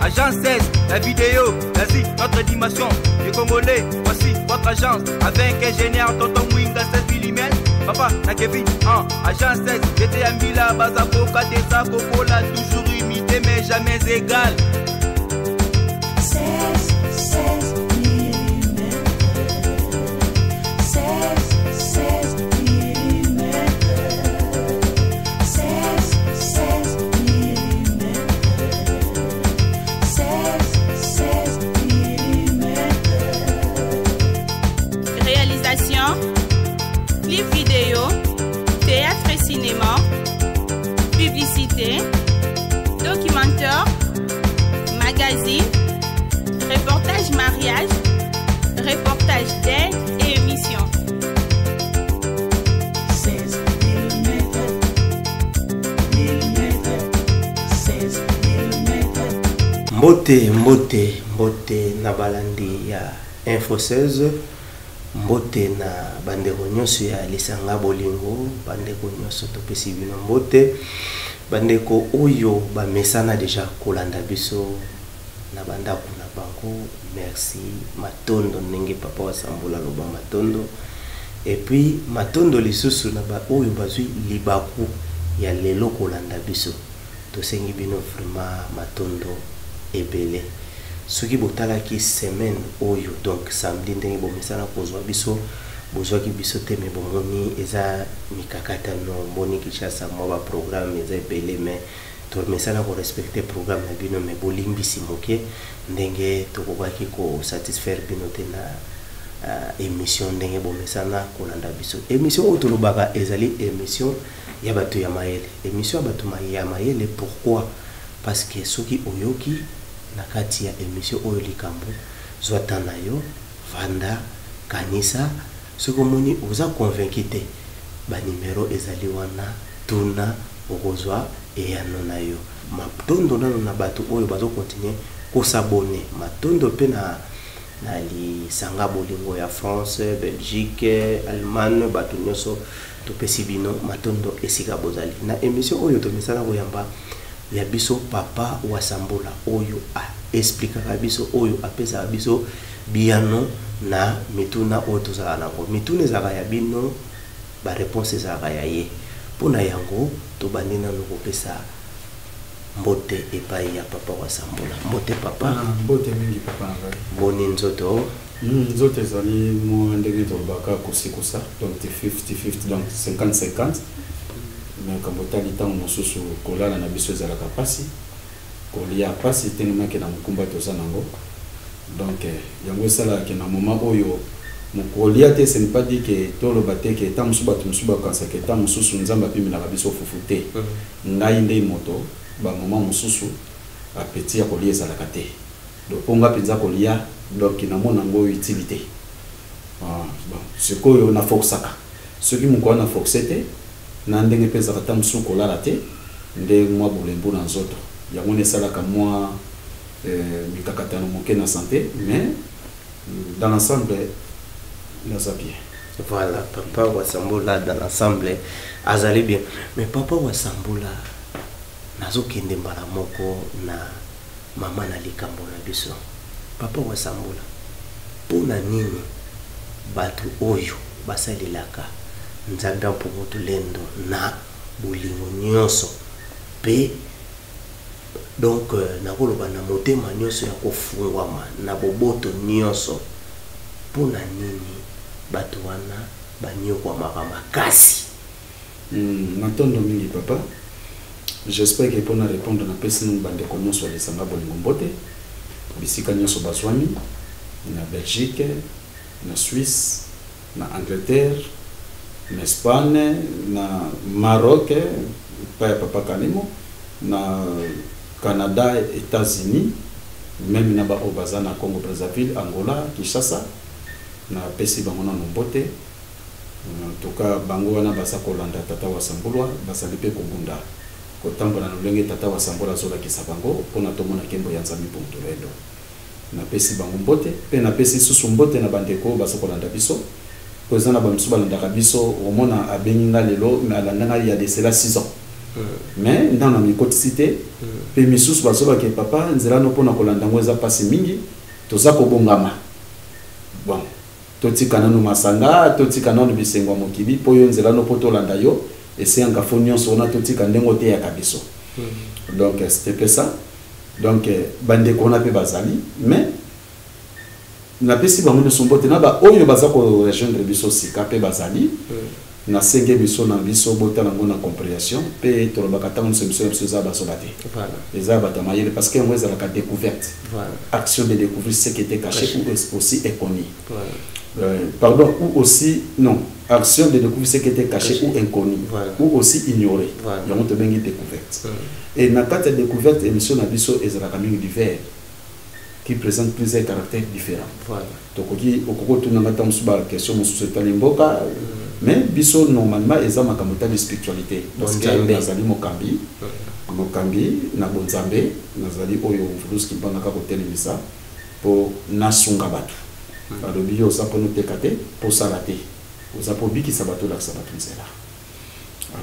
Agence 16, la vidéo, l'Asie, notre dimension. Les Congolais, voici votre agence. Avec ingénieur Tonton Mwinga 16 mm. Papa, na Kevin, 1. Agence 16, j'étais à Mila, Bazako, Kadesa, Kokola, toujours imité mais jamais égal. 16, 16 mm. 16, 16 mm. 16, 16 mm. 16, 16 mm. Réalisation, clip vidéo, théâtre et cinéma, publicité, documentaire, magazine, reportage mariage, reportage d'aide et émission. 16 mm. Mm. 16 mm. Mbote, mbote, mbote na balandi ya Info 16, mbote na bandeko nyonso ya lisanga bolingo, bandeko nyonso topesi bino mbote, bandeko oyo bamesana deja kolanda biso na bandako na bango, merci, matondo ndenge papa wa Sambula aloba matondo, et puis matondo lisusu na ba oyo bazwi libaku ya lelo kolanda biso. Tosengi bino vraiment matondo ebele. Soki botalaki semaine oyo, donc samedi ndenge bomesana kozwa biso, bozwaki biso te, mais bomoni eza mikakatano, boni Kinshasa mwa ba programme eza ebele, mais tomesana ko respecter programme na bino, mais bolimbisi moke ndenge tokokaki ko satisfaire bino te na émission ndenge bomesana kolanda biso. Émission oyo tolobaka ezali émission ya bato ya mayele. Émission ya bato ya mayele, pourquoi? Parce que soki oyoki na kati ya émission oyo likambo, zwa temps na yo, vanda, kanisa, soki omoni oza convaincu te, ba numéro ezali wana, tuna, okozwa eyano na yo. Matondo nano na bato oyo bazo continuer kosabonner. Matondo pe na lisanga bolingo ya France, Belgique, Allemagne, bato nyonso topesi bino matondo esika bozali. Na émission oyo tomesana koyamba ya biso papa wa Sambula oyo a explikaka biso, oyo apesaka biso biyano na mituna oyo tozalaka nango. Mituna ezalaka ya bino, ba réponse ezalaka ya ye. Mpona yango tobandi nano kopesa mbote epai ya papa wa Sambula. Mbote papa. Mbote mingi papa na ngai. Boni nzoto? Nzoto ezali mwa ndenge tolobaka kosikosa, donc 50-50, donc 50-50. Mais makambo etali ntango mosusu kolala na biso ezalaka pasi, kolia pasi telemaki na mokumba toza nango. Donc yango esalaka na moment oyo kolia te, ce n'est pas dit que toloba te que ntango mosusu bato mosusu bakanisaka ntango mosusu Nzambe apimelaka biso fufu te. Ngai nde moto ba moment mosusu appétit ya kolia ezalaka te. Donc mpo nga mpenza kolia, donc namona yango utilité. Bon, sikoyo na forçaka. Soki moko wana forcé te, na ndenge mpe ezalaka ntango mosusu kolala te, nde mwa bolembu na nzoto. Yango nde esalaka mwa mikakatano moke na santé, mais dans l'ensemble naza bien. Voilà, papa wa Sambula dans l'ensemble azali bien. Mais papa wa Sambula, nazokende mbala moko na mama na likambo na biso. Papa wa Sambula, mpona nini bato oyo basalelaka Nzambe ya Mpungu Tulendo na bolingo nyonso pe donc nakoloba na motema nyonso ya kofungwama na boboto nyonso, mpona nini bato wana banyokwamaka makasi? Matondo mingi papa. J'espère que mpona répondre na pesi nanu bandeko nyonso ya lisanga bolingo mbote, bisika nyonso bazwami na Belgique, na Suisse, na Angleterre, na Espagne, na Maroc, pa ya papa Kalimo, na Canada, États-Unis, même na ba oyo baza na Congo Brazzaville, Angola, Kinshasa, na pesi bango nanu mbote. En tout cas, bango wana baza kolanda tata wa Sambulwa, bazali pe kobunda kotambola na lolenge tata wa Sambulwa azolakisa bango mpona tomona nkembo ya Nzambe mpo lelo. Napesi bango mbote, pe napesi susu mbote na bandeko oyo baza kolanda biso. Po eza na ba mosusu balandaka biso, omona abengi nga lelo, mais alanda nga il y a de cela 6 ans. Mais nano amikotisi te. Mpe misusu bazobake papa nzela no mpona kolanda yango eza mpasi mingi, toza kobongama. Bon, totika nanu masanga, totika nanu bisengo ya mokili, mpo yo nzela no mpo tolanda yo esengaka fo nyonso wana totika ndenge oteyaka biso. Donc c'était mpe ça. Donc bandeko wana mpe bazali, mais napesi bango nyonso mbote na baoyo baza korejoindre biso sika mpe bazali. Nasenge biso na biso botala yango na compréhension, mpe tolobaka ntango nyonso biso na biso eza bazoba te. Eza bato ya mayele, parce que yango ezalaka découverte. Action de découvrir ce qui était caché, Caché. Ou aussi inconnu. Pardon, ou aussi non, action de découvrir ce qui était caché, Caché. ou inconnu. Ou aussi ignoré. Yango tobengi découverte. Et na kati ya découverte, émission na biso ezalaka mingi divers, qui présente plusieurs caractères différents. Tokoki okoki otunanga ntango mosusu baquestion mosusu etali mboka, mais biso normalement eza makambo etali spiritualité, parce que Bonzambe. Nazali mokambi, mokambi na bonzambe, nazali oyo Mvuluzi Kimbangaka kotelemisa mpo nasunga bato. Balobi yo oza mpona oteka te, mpo osala te, oza mpo obikisa bato, olakisa bato nzela.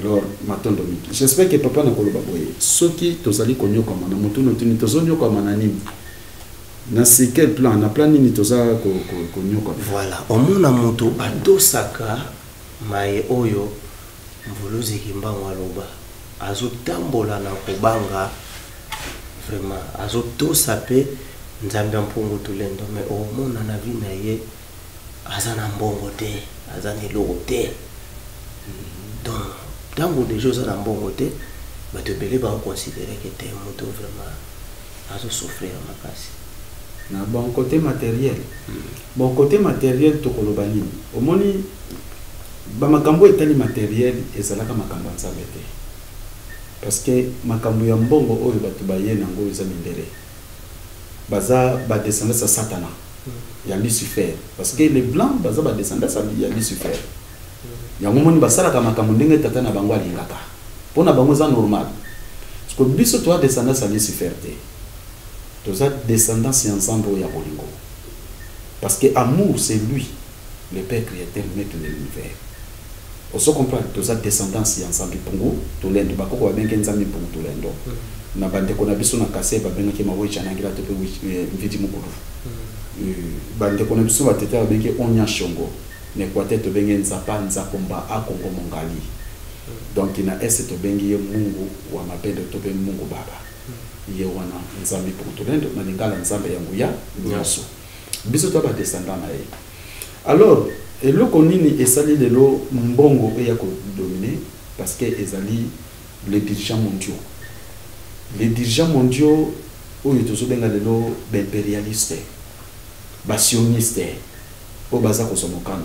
Alors matondo mingi. J'espère que papa nakoloba boye, soki tozali konyokama na motu notuni, tozonyokama na nini, na si quel plan, na plan nini toza konyokama? Voilà, omona moto atosaka maye oyo Mvuluzi Kimbangu aloba, azotambola na kobanga, vraiment azotosa mpe Nzambe ya mpungu tulendo, mais omona na vie na ye aza na mbongo te, aza na eloko te. Donc ntango deja oza na mbongo te, bato ebele bakoconsidere ke te, moto vraiment azosouffrir makasi. Na bon côté matériel, bon côté matériel tokoloba nini? Omoni bamakambo etali matériel ezalaka makambo ya Nzambe te, parce que makambo ya mbongo oyo bato baye nango eza mindele, baza badescendance ya Satana, ya Lucifer, parce que les blancs baza badescendance ya Lucifer. Yango moni basalaka makambo ndenge tata na bango alingaka, mpo na bango eza normal. Parce que biso toza descendance ya Lucifer te, toza descendance ya Nzambe oyo ya bolingo, parce que amour, c'est lui le père créateur, maître de l'univers. Ozo comprendre? Toza descendance ya Nzambe Mpungu Tolendo. Bakoko babengaki Nzambe Mpungu Tolendo. Na bandeko na biso na Kasai babengaki Maweja-Nangila to mpe Mvidi Mokulu. Bandeko na biso batete babengaki Onya Shongo. Na Équateur tobengi Nzapa Nzakomba Akongo Mongali. Donc na est tobengi ye Mungu wa Mapendo to mpe Mungu Baba. Ye wana Nzambe Mpungu Tolendo, na lingala Nzambe ya nguya nyonso. Biso to badescendant na ye. Alors eloko nini esali lelo mbongo eya kodomine? Parce que ezali les dirigeants mondiaux, les dirigeants mondiaux oyo tozobenga lelo baimpérialiste, basioniste, oyo baza kozwa mokano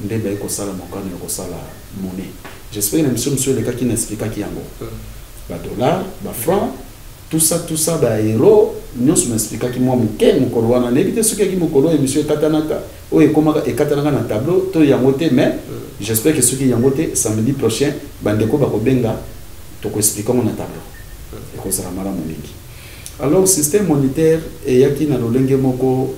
nde baye kosala mokano ya kosala monnaie. J'espère na biso mosusu elekaki na expliquaki yango, badollar, bafranc, tout ça, tout ça, baeuro nyonso na expliquaki mwa moke mokolo wana. Nayebi te soki yaki mokolo oyo émission ekatanaka, oyo ekomaka ekatanaka na tableau to yango te, mais j'espère que soki yango te, samedi prochain bandeko bakobenga, tokoexplike yango na tableau, ekozala malamu mingi. Alors système monétaire eyaki na lolenge moko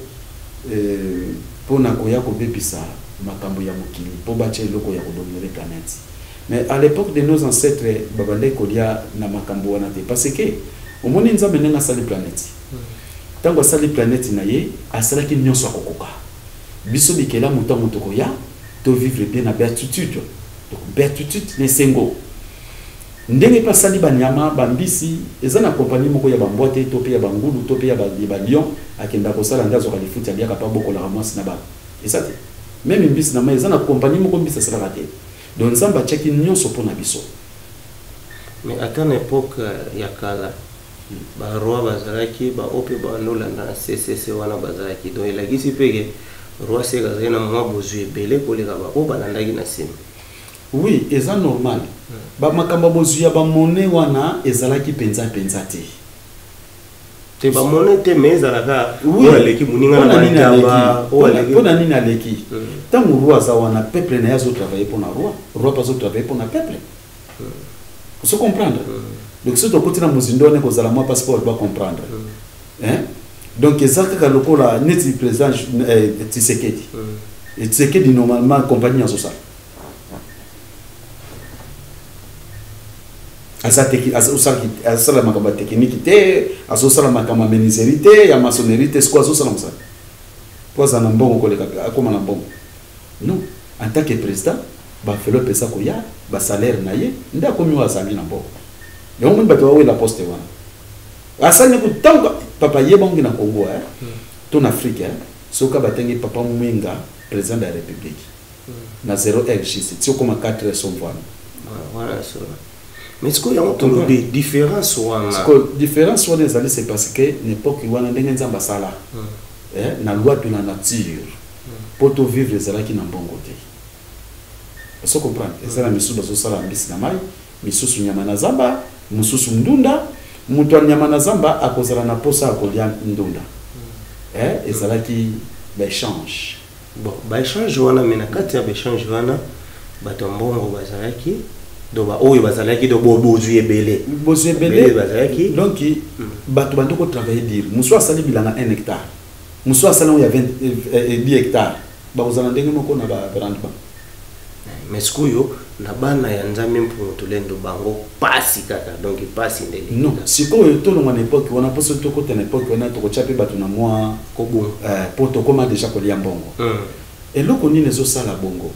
mpona koya kobebisa makambo ya mokili, mpo batia eloko ya kodominer planète. Mais à l'époque de nos ancêtres, babandaki kolia na makambo wana te, parce que omoni Nzambe ndenge asali planète, ntango asali planète na ye, asalaki nyonso akokoka. Biso bikelamu, ntango tokoya tovivre bien na béatitude, donc béatitude na esengo, ndenge mpe asali banyama, bambisi, eza na kompagnie moko ya bambwa te, to mpe ya bangulu, to mpe ya balion akenda kosala nde azwaka lifuti, aliaka mpe abokolaka mwasi na bana, eza te. Même mbisi na mai eza na kompagnie moko mbisi asalaka te. Donc Nzambe atiaki nyonso mpo na biso. Mais ata na époque ya kala, baroi bazalaki, baoyo mpe bandolanda na ccc wana bazalaki. Donc elakisi mpe ke roi seka azalaki na mwa bozwi ebele koleka baoyo balandaki na nsima. Oui, eza normal. Bamakambo ya bozwi ya bamone wana ezalaki mpenza mpenza te. Te, bamone te, mais ezalaka Oui. oyo aleki moninga na Mpona nini bantaba, aleki? oyo aleki. Mpona nini aleki? Ntango roi aza wana, peuple na ye azotravaille mpona roi, roi mpe azotravaille mpona peuple. Ozo comprendre? Donc soki tokoti na mozindo wana, ekozala mwa passeport bacomprendre, hein? Donc eza kaka lokola neti président Tshisekedi. Et Tshisekedi normalement compagnie azosala. Aza azosala makambo ya technique te, azosala makambo ya menuiserie te, ya maçonnerie te. Sikoyo azosala mosala po aza na mbongo koleka, akóma na mbongo? Non, en tant que président, baenveloppe eza koya, basalaire na ye nde akomi oyo azali na mbongo. Yango moni bato bawela poste wana asali ntango papa yebangi na Congo, eh? To na Afrique, eh? Soki batangi Papa Mwinga, président de la République, na 0 heure juste ti okóma 4 heures somvwana. Voilà, mais sikoyo yango tolobi différence wana. Sikoyo différence wana ezali, c'est parce que na époque wana, ndenge Nzambe asala, na loi de la nature, mpo tovivre ezalaki na mbongo te. Ozo comprendre? Eza na misusu bazosala mbisi na mai, misusu nyama na zamba, mosusu ndunda. Moto ya nyama na zamba akozala na posa ya kolia ndunda. Ezalaki baéchange. Bon, baéchange wana, mais na kati ya baéchange wana, bato ya mbongo bazalaki, donc baoyo bazalaki, donc bozwi ebele. Bozwi ebele. Bazalaki. Donc bato bandi kotravailler dur. Mosusu asali bilanga 1 hectare, mosusu asali yango ya 10 hectare, bakozala ndenge moko na barendement. Mais sikoyo na bana ya Nzambe Mpungu Tulendo, bango pasi kaka, donc pasi ndenge. Non, sikoyo tolongwa na époque wana, mpo soki tokota na époque wana, tokotya mpe bato na mwa kobunga. Mpo tokóma déjà kolia mbongo. Eloko nini ezosala bongo?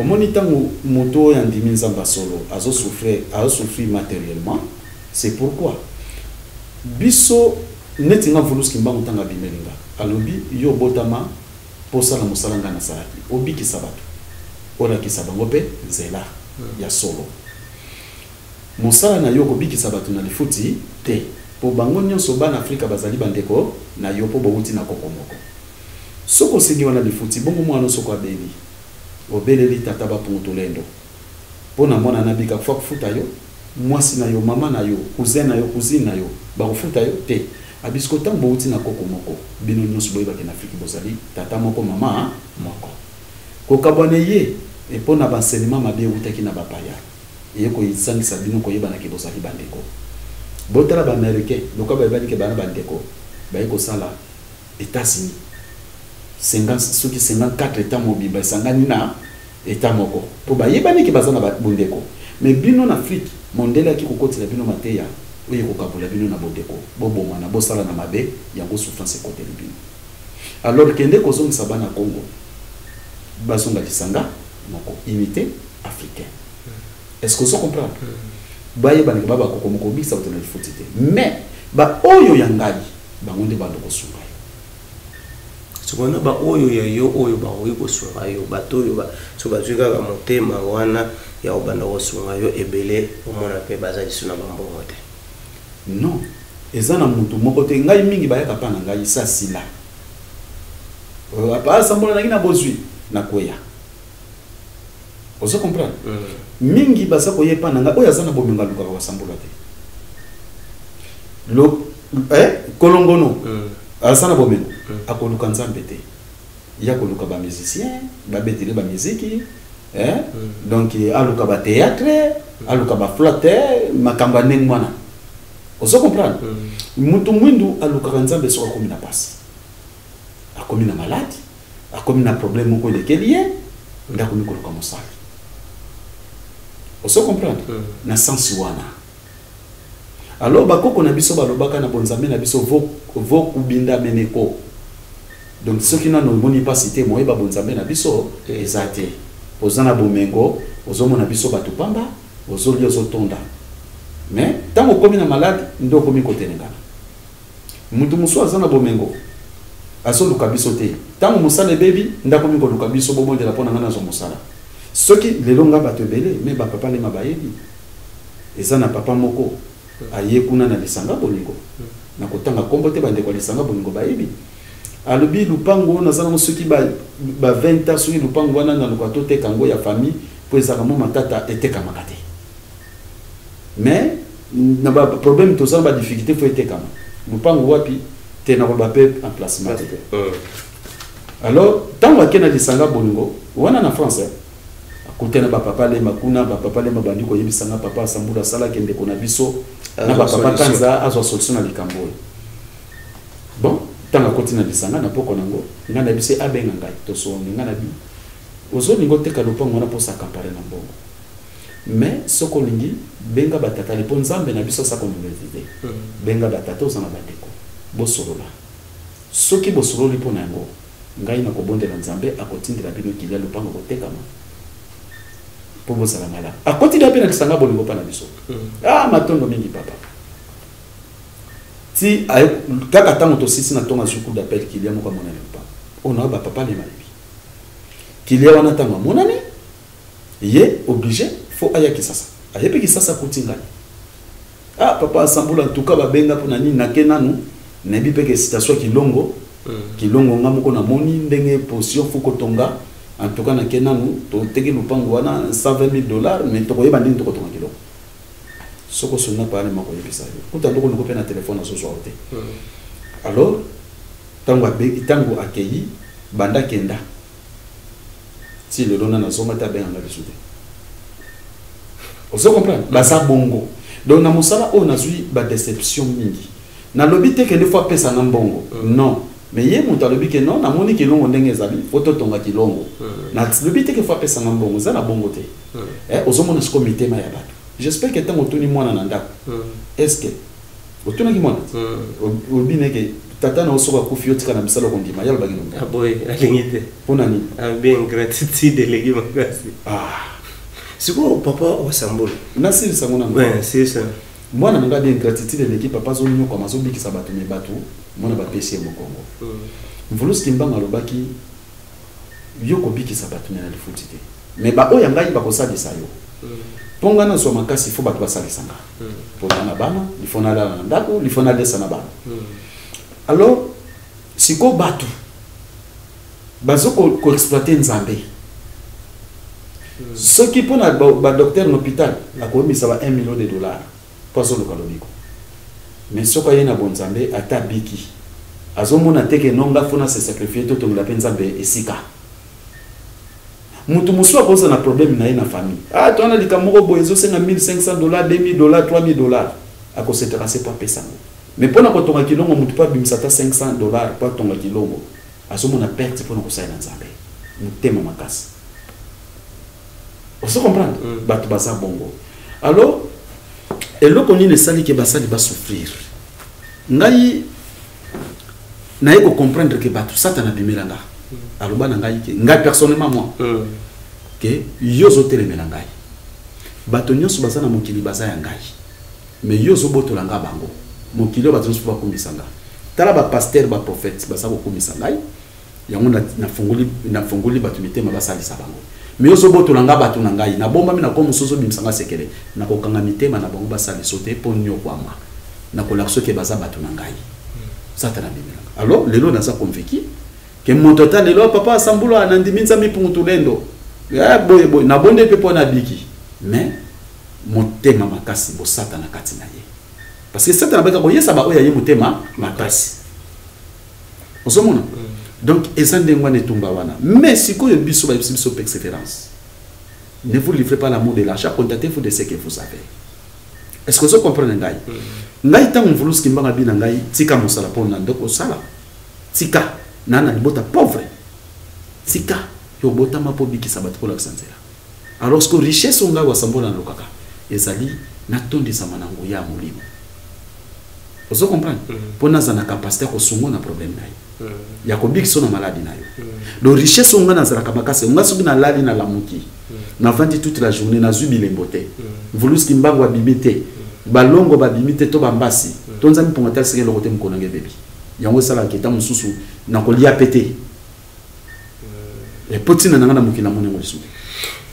Omoni, ntango moto oyo andimi Nzambe solo azosouffrir, azosouffrir matériellement. C'est pourquoi biso, neti nga Mvuluzi Kimbangu, ntango abimeli nga, alobi: "Yo obotama mpo osala mosala ngai nasalaki, obikisa bato, olakisa bango mpe nzela ya solo. Mosala na yo kobikisa bato na lifuti te, mpo bango nyonso bana Afrika bazali bandeko na yo, mpo bowuti na koko moko. Soki osengi wana lifuti bongo, mwana soko abeli, obeleli tata Bapungu Tolendo mpo na mwana nabika, kufa kofuta yo, mwasi na yo, mama na yo, cousin na yo, cousine na yo bakofuta yo te." Abisiko ntango bowuti na koko moko, bino nyonso boyebaki na Afrike bozali tata moko, mama moko. Kokabwana ye mpo na baenseignement mabe ewutaki na bapaya, eye koyesangisa bino koyebanaki bozali bandeko. Botala baaméricain, lokola bayebani ke bana bandeko, baye kosala États-Unis, 50 soki 54 état mobimba esangani na état moko, mpo bayebani ke baza na bondeko. Mais bino na Afrique, mondele aki kokotela bino mateya oyo ekokabola bino na bondeko, bobomana, bosala na mabe. Yango souffrance ekoteli bino. Alors kende kozongisa bana Congo, bazonga lisanga moko, unité africaine. Est ce que ozo comprendre? Bayebanaka ba bakoko moko, obikisa bato na lifuti te, mais baoyo ya ngai, bango nde bando kosunga yo. Sikoyo na baoyo ya yo, oyo bakoki kosunga yo, bato oyo so bazwi kaka motema wana ya kobanda kosunga yo, ebele omona mpe baza lisu na bambongo te. Non, eza na motu moko te. Ngai mingi bayaka mpa na ngai sasila asambola nangi na bozwi nakweya. Ozo comprendre? Mingi baza koyepa na ngai, oyo aza na bomengo alukaka kosambola te. Kolongono aza na bomengo, akoluka Nzambe te, ya koluka bamusicien babetele bamiziki, eh? Donc aluka bathéâtre, aluka baflate, makambo ya ndenge wana. Ozo comprendre? Mutu mwindu alukaka Nzambe soki akomi na pasi, akomi na maladi, akomi na problème moko elekeli ye, nde akomi koluka mosali. Ozo comprendre? Na sens wana, alors bakoko na biso balobaka na bonzambe na biso vo kubinda meneko. Donc soki nano omoni mpasi te, moyeba bonzambe na biso eza te. Oza na bomengo, ozomona biso bato pamba, ozolia, ozotonda, mais ntango okomi na malade nde okomi kotelengana. Mutu mosusu aza na bomengo, azoluka biso te. Ntango mosala ebebi, nde akomi koluka biso: "Bobondela mpo na ngai nazwa mosala." Soki lelo nga bato ebele me bapapa lema bayebi, eza na papa moko aye kuna na lisanga bolingo, na kotanga nkombo te, bandeko ya lisanga bolingo bayebi. Alobi: "Lupango oyo naza nango soki ba 20 ans, soki lupango wana naluka toteka yango ya famille, mpo ezalaka mo matata, etekamaka te, mais na baproblème toza na badifficulté, faut etekama." Lupango wapi te, na koloba mpe emplacement te. Alors ntango ake na lisanga bolingo wana na France, akutana bapapa lema kuna. Bapapa lema bandi koyebisanga: "Papa Asambula asalaki ndeko na biso na bapapa Kanza azwa solution na likambo oyo." Bon, ntango akoti na lisanga na poko nango, ngai na biso abenga ngai, tosongi. Ngai na bi: "Ozolinga oteka lopango wana mposa akampare na mbongo? Mais soki olingi, benga batata mpo Nzambe na biso asaka te. Benga batata, oza na bandeko, bosolola. Soki bosololi mpo na yango, ngai nakobondela Nzambe, akotindela bino kilia lopango kotekama mpo bozala malamu. Akotindela mpe na lisanga bolingo mpa na biso. Ah, matondo mingi, papa. Ti kaka ntango tosisi na ntongo, azwi coup d'appel, kilia moko amonani lopango oyo na bapapa lema yebi kilia wana. Ntango amonani, ye obligé faut aya Kisasa. Ayebi Kisasa, akuti ngai: "Ah, papa Asambula, en tout cas babenga mpona nini, nake nanu nayebi mpe ke situation ya Kilongo, Kilongo nga moko namoni ndenge position faut kotonga. En tout cas nake nanu, toteki lupango wana 120 000 dollars, mais tokoyeba ndenge tokotonga Kilongo." Soki osonna pale, makoyebisa yo kuta ndoko luko mpe na telefone azozwa yo te. Alors ntango abengi, ntango akei, banda kenda ti lelo na nazonga te, abenganga lisu te. Ozo comprendre? Baza bongo. Donc na mosala oyo nazwi badéception mingi. Nalobi te kende faut apesanga mbongo, non, mais ye moto alobi ke non, namoni Kilongo ndenge ezali, faut totonga Kilongo. Nalobi te ke faut apesanga mbongo, eza na bongo te. Ozomona sikoyo mitema ya bato. J'espère ke ntango otuni mwana na ndako, est ce que otunaki mwana te? Olobi neke tata na yo soki akufi, otika na misala, okondima? Ye alobaki no. Aboye, alingi te. Mpo na nini? Abi ingratitude eleki makasi. Ah. Sikoyo papa Wasambula, nasilisango nano. Ouais, c'est ça. Mwana na ngai abi ingratitude eleki, papa azonyokwama, azobikisa bato, me bato mwana bapesi ye mokongo. Mvulusi Mbanga alobaki: "Yo kobikisa bato me na lifuti te, me baoyo ya ngai bakosalisa yo." Mpo ngai nazwa makasi, faut bato basalisa nga mpo na na bana, il faut nalala na ndako, il faut nalesa na bana. Alors sikoyo bato bazo koexploiter Nzambe. Soki mpo na badocteur na hôpital, akoyebisa ba 1 million de dollars mpo azoluka lobiko, mais soki aye na bonzambe, ata abiki, azomona te ke non, nga faut na se sacrifier, totongela mpe Nzambe esika. Moto mosusu akozala na problème na ye na famille: "Ah, towana likambo moko boye, ezosenga 1500 dollars, 2000 dollars, 3000 dollars." Akosetaka se mpo apesa yango. Mais mpo na kotonga Kilongo, motu mpo abimisa ata 500 dollars mpo atonga Kilongo, azomona perte mpona kosalela Nzambe. Motema makasi, ozo comprendre? Bato baza bongo. Alors eloko nini esali ke basali basouffrir? Ngai naye kocomprendre ke bato, Satana abimela nga, aloba na ngai ke ngai personnellement, moi, ke yo ozotelemela ngai, bato nyonso baza na mokili baza ya ngai, mais yo ozobotola nga bango. Mokili oyo bato nyonso mpo bakumisa nga. Tala bapasteur, baprophète baza kokumisa ngai, yango nafungoli bato mitema, basalisa bango, mais ozobotola nga bato na ngai. Nabombami na ko mosusu, ozobimisa nga sekele, nakokanga mitema na bango, basalisa te mpo nyokwama, nakolakisa soki baza bato na ngai. Satana abimelanga. Alors lelo naza convaincu ke moto ata lelo, papa Asambula, nandimi Nzambe mpungu tulendo. Boye boye nabonde mpe mpo nabiki, mais motema makasi bosatana kati na ye, parce que Satana abeka koyesa baoyo aye motema makasi. Ozomona? Donc eza ndenge wana, etumba wana. Mais sikoyo biso bayebisi biso persévérance: ne vous livrez pas à l'amour de l'argent, contentez-vous de ce que vous avez. Est ce que ozo comprendre ngai? Ngai ntango Mvulusi Mbanga bi na ngai: "Tika mosala mpo na ndoko osala, tika na libota pauvre, tika yo obotama mpo obikisa bato, kolakisa nzela." Alors que richesse oyo ngai Wasambola nalukaka ezali natondisama na nguya ya molimo. Ozo comprendre? Mpo naza na capacité ya kosunga na problème na yo, ya kobikisa na maladi na yo. Donc richesse oyo ngai nazalaka makasi, ngai soki nalali, nalamuki, navandi toute la journée, nazwi bilembo te, Mvulusi Mbango abimi te, balongo babimi te, to bambasi to Nzambe mponga talisaka eloko te, mokolo nange ebebi. Yango esalaka eta mosusu nakolia pe te, po ntina na ngai na mokili namoni yango lisusu te.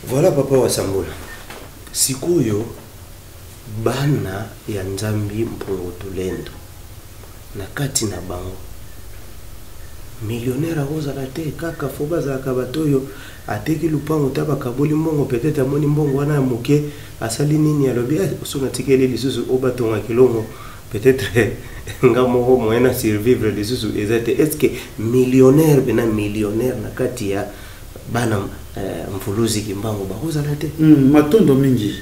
Voilà, papa Wasambola, sikoyo bana ya Nzambi Mpungu Tulendo, na kati na bango millionnaire akozala te. Kaka faut bazalaka bato oyo ateki lupango ta, bakaboli mbongo, peut-être amoni mbongo wana ya moke, asali nini, alobi: "Eh, so natikeli lisusu oyo batonga Kilongo, peut-être nga moko moyen na survivre lisusu eza te." Est ce que millionnaire pena millionnaire na kati ya bana Mvuluzi Kimbangu bakozala te? Matondo mingi,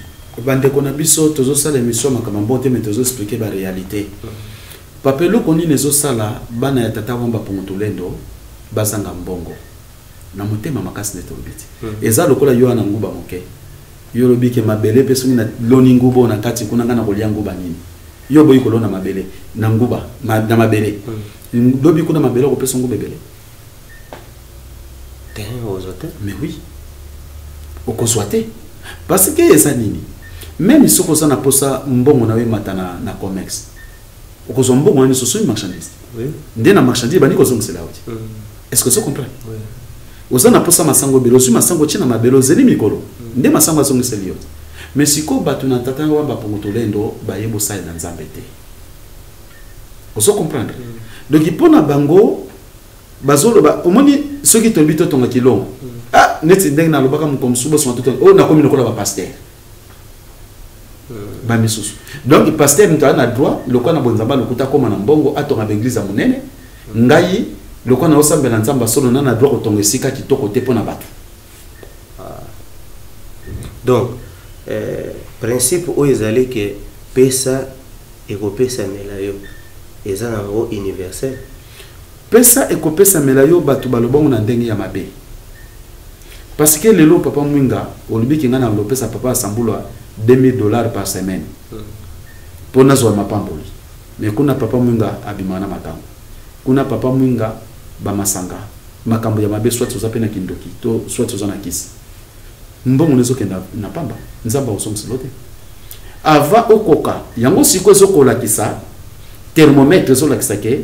bandeko na biso. Tozosala émission ya makambo mbo te, me tozoexpliquer baréalité. Papa, eloko nini ezosala bana ya tata Wamba Mpungu Tulendo bazanga mbongo na motema makasi? Nde tolobi te, eza lokola yo wana nguba moke. Yo olobi ke mabele mpe soki naloni nguba oyo na kati kuna, ngai nakolia nguba nini? Yo oboyi kolona mabele na nguba na mabele. Lobi kuna mabele okopesa nguba ebele. Te, ozwa te. Mais oui, okozwa te, parce que eza nini? Même soki oza na posa mbongo na yo emata na commerce, okozwa mbongo wana nyonso soki marchandise. Nde na marchandise ebandi kozongisela yo te. Est ce que ozo comprendre? Oui. Oza na posa masango ebele, ozwi masango, otie na mabele, ozeli mikolo, nde masango azongiseli yo te. Mais sikoyo bato na tata wa bapongo tolendo baye bosalela Nzambe te. Ozo comprendre? Donc mpo na bango bazoloba, omoni, soki tolobi totonga kilongo, ah, neti ndenge nalobaka moko mosusu, bosonga totonga oyo, nakomi lokola bapasteur bamisusu. Donc pasteur moto aza na droit lokola na bonzambe alokuta, akóma na mbongo, atonga baeglise ya monene. Ngai lokola naosambela Nzambe asolo, na na droit kotonga esika kitoko te mpo na bato? Donc principe oyo ezali ke pesa, ekopesamela yo, eza nango universel. Pesa, ekopesamela yo. Bato balobango na ndenge ya mabe, parce que lelo papa Mwinga olobiki, ngai nalopesa papa Asambulwa 2000 $ par semaine mpo nazwa mapamboli. Mais kuna papa Mwinga abimaka na makambo, kuna papa Mwinga bamasanga, makambo ya mabe, soit oza mpe na kindoki to soit oza na kisi, mbongo ezokenda na pamba, Nzambe akosongiselo te avant okoka yango. Sikoyo ezokolakisa thermomètre, ezolakisa ke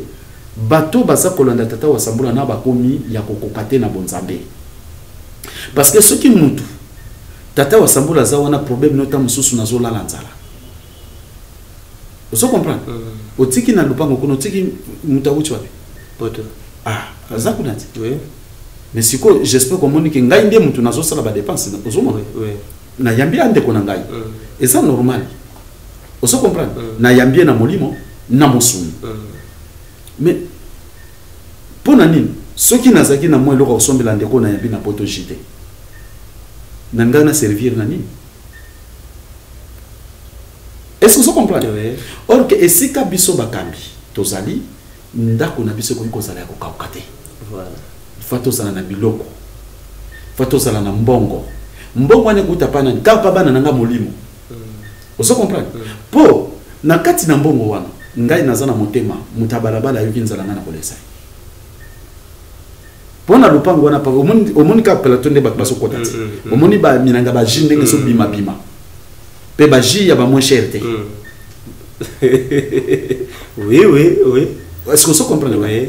bato baza kolanda tata wa Sambula na bakomi ya kokoka te na bonzambe, parce que soki mutu tata wa Sambula aza wana, problème nota mosusu, nazolala nzala. Ozo comprendre? Otiki na lupango kuna, otiki moto awuti wapi? Poto. Ah, aza kuna te. Oui. Mais sikoyo j'espère komoni ke ngai nde motu nazosala badépenses, ozomona? Oui. Nayambi ya ndeko na ngai, eza normal. Ozo comprendre? Nayambi ye na molimo na mosuni. Mais mpo na nini soki nazalaki na mwa eloko ya kosombela ndeko nayambi na poto jite na ngai, na servir na nini? Est ce que ozo comprendre? Oui. Or ke esika biso bakambi tozali, ndako na biso ekoki kozala ya kokauka te. Fa tozala na biloko, fa tozala na mbongo. Mbongo wana ekuta pa nani? Kaka pa bana na nga molimo. Ozo comprendre? Mpo na kati na mbongo wana, ngai naza na motema, moto ya balabala ayoki nzala, ngai na kolesa ye. Mpo na lopango wana omoni kaka plateau nde bato bazokota ti. Omoni baminanga, bajus ndenge ezobimabima, mpe bajus ya bamoins cher te. Oui. Est ce que ozo comprendre? Oui.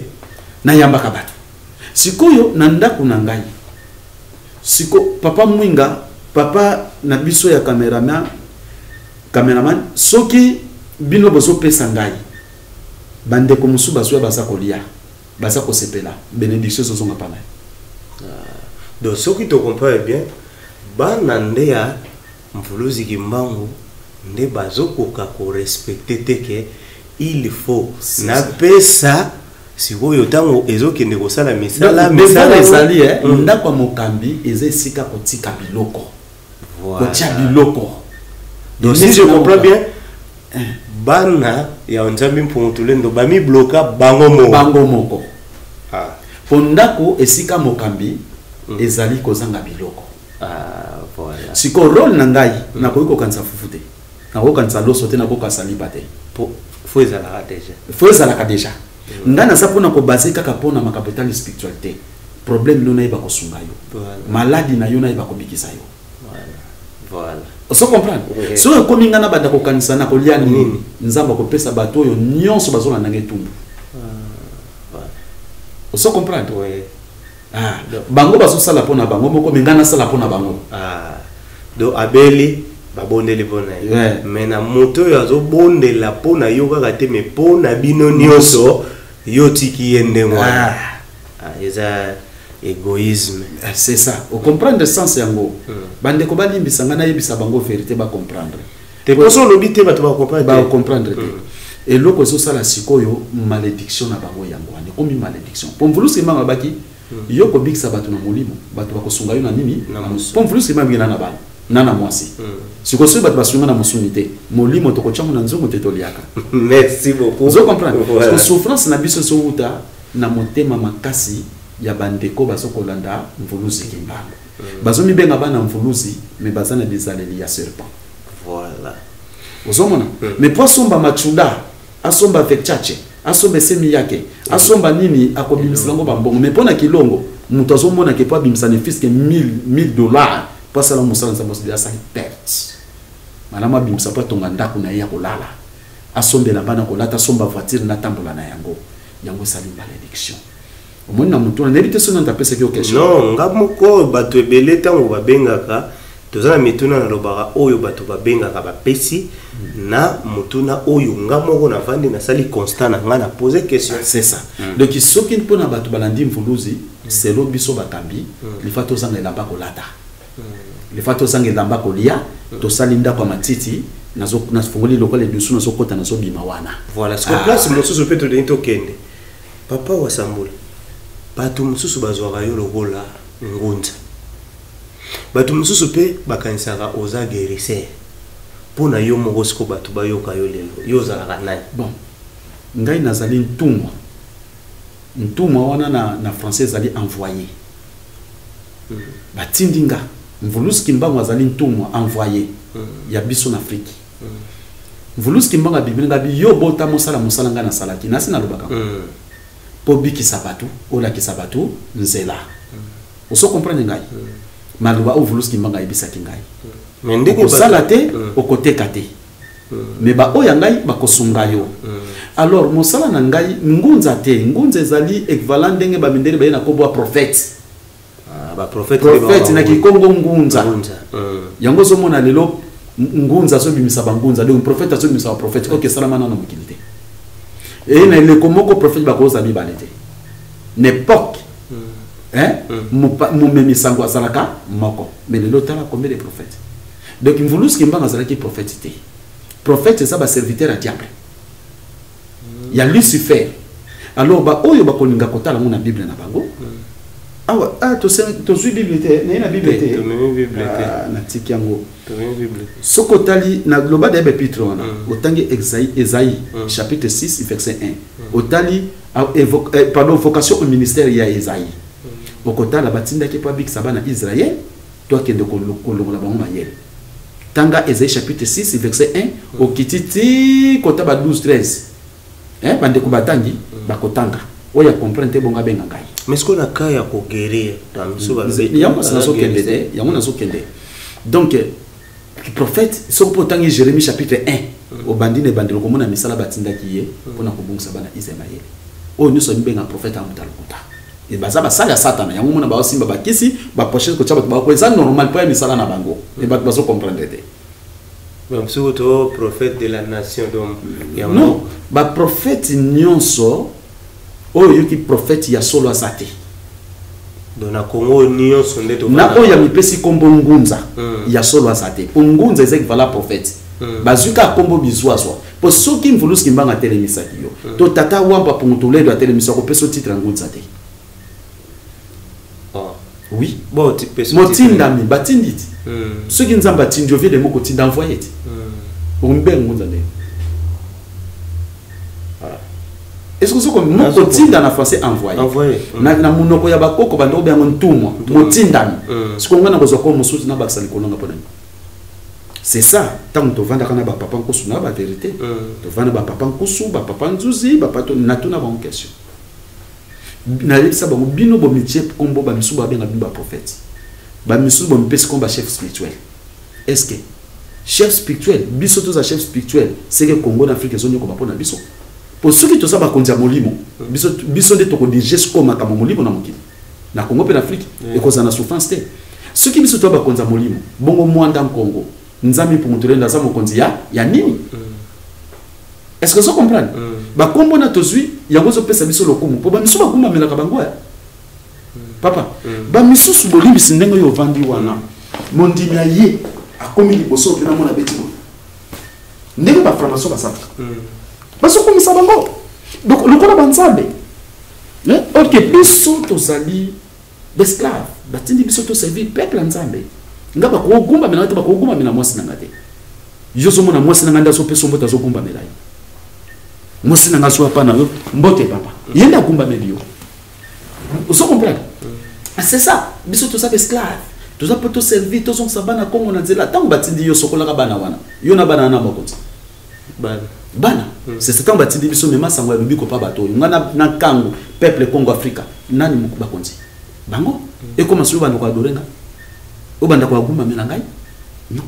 Nayambaka bato sikoyo na ndako na ngai. Siko papa Mwinga, papa na biso ya cameraman, soki bino bozopesa ngai, bandeko mosusu bazwa, baza kolia, baza kosepela, bénédiction ezozonga pa na ye. Donc soki tocomprendre bien, bana nde ya Mvuluzi Kimbangu nde bazokoka korespecter te ke il faut C'est ça. napesa. Sikoyo ntango ezokende kosala misala, Donc, misala misala ezali ndako ya mokambi eza esika kotika biloko, kotia biloko. Donc si je comprends bien, bana ya Nzambe Mpungu Tulendo bamibloka bango moko. Bango moko. Ah. Po ndako esika mokambi ezali kozanga biloko. Ah, voilà. Sikoyo rôle na ngai, nakoki kokanisa fufu te, nakoki kokanisa loso te, nakoki kokanisa lipa te. Po fo ezalaka déjà. Fo ezalaka déjà. Ngai naza mpona kobaser kaka mpona makambo etali spiritualité. Problème no, nayeba kosunga yo. Maladi na yo, nayeba kobikisa yo. Voilà. Ozo comprendre? Oui. Soki ekomi ngai nabanda kokanisa na kolia nini, Nini? Nzambe akopesa bato oyo nyonso bazolanda ngai etumbu. Ozo comprendre? Oui. Ah, bango bazosala mpona bango moko, me ngai nasala mpona bango. Ah. Donc abeli, babondeli mpo na ye. Mais na moto oyo azobondela mpo na yo kaka te, mais mpo na bino nyonso, yo tiki ye ndenge wana. Ah. Ah, eza égoïsme. Ah, c'est ça, ocomprendre sens yango. Bandeko balimbisa ngai, nayebisa bango vérité, bacomprendre. Te, mposo olobi te, bato bacomprendre te. Bacomprendre te. Eloko ezosala sikoyo malédiction na bango, yango wana ekomi malédiction, po Mvulusi Kimbangu alobaki: yo kobikisa bato na molimo, bato bakosunga yo na nini? Na mosuni. Po Mvulusi Kimbangu na bana na mwasi. Sikoyo soki bato basunga na mosuni te, molimo tokotyango na nzungu te, toliaka. Merci beaucoup. Ozo comprendre? Voilà. Parce que souffrance na biso ezowuta na motema makasi. Ya bandeko bazokolanda Mvuluzi Kimbangu, bazomibenga bana Mvuluzi, mais baza na bizaleli ya serpent. Voilà. Ozomona, mais po asomba machuda, asomba vekchache, asomba esemi yake, asomba nini, akobimisela yango bambongo. Mais mpo na kilongo, moto azomona ke po abimisa ne fût-ce que 1000 $ po asala mosala Nzambe, osili asali perte. Malamu abimisa po atonga ndako na ye ya kolala, asombela bana kolata, asomba voiture natambola na yango. Yango esali malédiction. Omoni na motu wana, nayebi te soki nani apesaki yo question. Non, nga moko. Bato ebele, ntango babengaka, toza na mituna. Nalobaka oyo bato babengaka, bapesi na motuna oyo nga moko navandi, nasali constat na nga, na pose question. C'est ça. Donc soki mpona bato balandi Mvuluzi, selo biso bakambi, lifa tozanga elamba kolata, lifa tozanga elamba kolia, tosali ndako ya matiti, nafungoli lokola edusu, nazokɔta, nazobima wana. Voilà. Siko place mosusu mpe tolingi tokende, papa Wasambula, bato mosusu bazwaka yo lokola ngunza, bato mosusu mpe bakanisaka oza guérisseur. Mpo na yo moko, siko bato bayoka yo lelo, yo ozalaka nani? Bon, ngai nazali ntumwa. Ntumwa wana na français ezali envoyé. Batindi nga. Mvuluzi Kimbangu azali ntumwa, envoyé ya biso na Afrique. Mvuluzi Kimbangu abimeli nga bi yo bota mosala, mosala ngai nasalaki nasi nalobaka mpo bikisa bato, olakisa bato nzela. Ozo comprendre ngai? Maloba oyo Mvuluzi Kimbangu ayebisaki ngai: Mais ndenge okosala te, okoteka te, mais baoyo ya ngai bakosunga yo. Alors mosala na ngai ngunza te. Ngunza ezali équivalent ndenge bamindele baye na kombo ya prophète. Ah, baprophète. Prophète na kikongo ngunza. Ngunza. Yango ozomona lelo ngunza azobimisa bangunza, donc prophète azobimisa baprophète. Ok, esalama nano mokili te. Eye na eleko moko prophète bakozala mibale te na époque, hein? Momemi sango azalaka moko, mais lelo tala combien de prophètes. Donc Mvuluzi Kimbangu azalaki prophète te. Prophète eza baserviteur ya diable, ya Lucifer. Alors baoyo bakolinga kotala yango na Bible na bango awa, ah, tozwi Bible te, naye na Bible Te, te. Tomemi Bible te. Ah, natiki yango. Tomemi Bible. Soki otali na loba da épître wana, otangi Esaïe chapitre 6 verset 1, otali ah, pardon, vocation au ministère ya Esaïe, okotala batindaki mpo abikisa bana Israël to akende kolongola bango mayele. Tanga Esaïe chapitre 6 verset 1, okiti ti kota ba 12 13. Eh, bandeko batangi bakotanga oyo ya comprendre te, bongo abenga ngai. Mais sikoyo na cas ya koguérir na miso, balobi Yango nazokende te, yango nazokende. Donc prophète, soki mpo otangi Jérémie chapitre 1, obandi na ebandeli, okomona misala batindaki ye mpona kobongisa bana Israel mayele. Oyo nyonso amibenga prophète amuta lokuta. E baza basali ya Satana. Yango mona baosimba bakisi, bapoche, kotia bato bako, eza normal mpo ya misala na bango e bato bazocomprendre te. Donc soki to prophète de la nation, donc yango? Non, baprophète nyonso oyo oyoki, prophète ya solo aza te. Donc na Congo nyonso nde Na oyo amipesi nkombo ngunza, ya solo aza te, mpo ngunza eza équivalent prophète. Bazwi kaka nkombo bizwazwa, mpo soki Mvuluzi Kimbangu atelemisaki yo, to tata Wampa Pungutuledo atelemisaki, kopesa titre ya ngunza te. Oh. Oui. Bon, tipesi. Motindami, batindi ti. Soki Nzambe atindi yo, viede moko tinda, envoye ti. Okomibenga ngunza ndenge? Est-ce que soko moko tinda, na français envoyé. Envoyé. Na monoko ya bakoko, bandeko bengo ntumwa, motindami. Sikoyo ngai nakozwa ko mosusu nabakisa likolo nga mpona nini? C'est ça. Ntango tovandaka na bapapa nkusu na bavérité, tovanda bapapa nkusu, bapapa nzuzi, bapapa natuna bango question, nayebisa bango: bino bomitie nkombo, bamisusu babenga bino baprophète, bamisusu bomipesi nkombo bachef spirituel. Est ce que chef spirituel, biso toza chef spirituel, seke Congo na Afrique ezonyokoba mpo na biso? Po soki toza bakonzi ya molimo, biso nde tokodirige sikoyo makambo molimo na mokili, na Congo mpe na Afrique, ekozala na souffrance te. Soki biso toza bakonzi ya molimo, bongo Mwanda Nkongo, Nzambe Mpungu Tulendo aza mokonzi ya nini? Est ce que ozo comprendre? Bakombo na tozwi yango ezopesa biso lokumu, mpo bamisusu bakumbamelaka bango ya papa. Bamisusu, bolimbisi, ndenge oyo ovandi wana, mondimi aye, akomi liboso mpe namona beti boye, ndenge bafranc-maçon basalaka, bazokumisa bango donc lokola banzambe. Eh, ok, biso tozali baesclave, batindi biso toservir peuple ya Nzambe. Nga bakogumbamela nga te, bakogumbamela mwasi na nga te. Yo ozomona mwasi na nga nde azopesa mbote, azogumbamela yo. Mwasi na nga azwa pa na yo mbote, papa, ye nde agumbameli yo. Ozo comprendre? C'est ça. Biso toza esclave, toza mpo toservir, tozongisa bana Kongo na nzela. Ntango batindi yo, sokolaka bana wana, yo na bana wana bakonzi. Bana. Bana, c'est ce. Ntango batindi biso, mema sango ya lobiko mpa bato oyo, nga na nkango peuple Congo Afrika, nani bakonzi bango ekoma soki obanda koadorer nga, obanda koagumamela ngai? Non,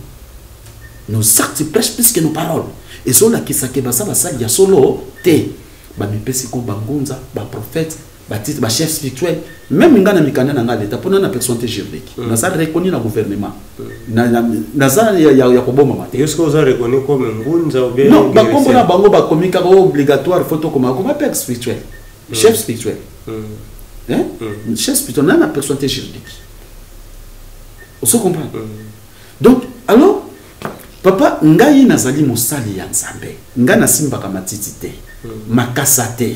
nos actes prêchent plus que nos paroles. Ezolakisa ke baza basali ya solo te. Bamipesi ko bangunza, baprophète, batitre, bachef spirituel. Même nga na mikanda na nga leta, mpona na personnalité juridique, naza reconnu na gouvernement. Naza ya kobomama te. Yo soki oza reconnu comme ngunza ou bien Non, bakombo na bango bakomi kaka obligatoire, faut tokoma koma père spirituel, chef spirituel. Hein? Chef spirituel na personnalité juridique, ozo comprendre? Donc alors, papa, ngai nazali mosali ya Nzambe. Ngai nasimbaka matiti te, makasa te,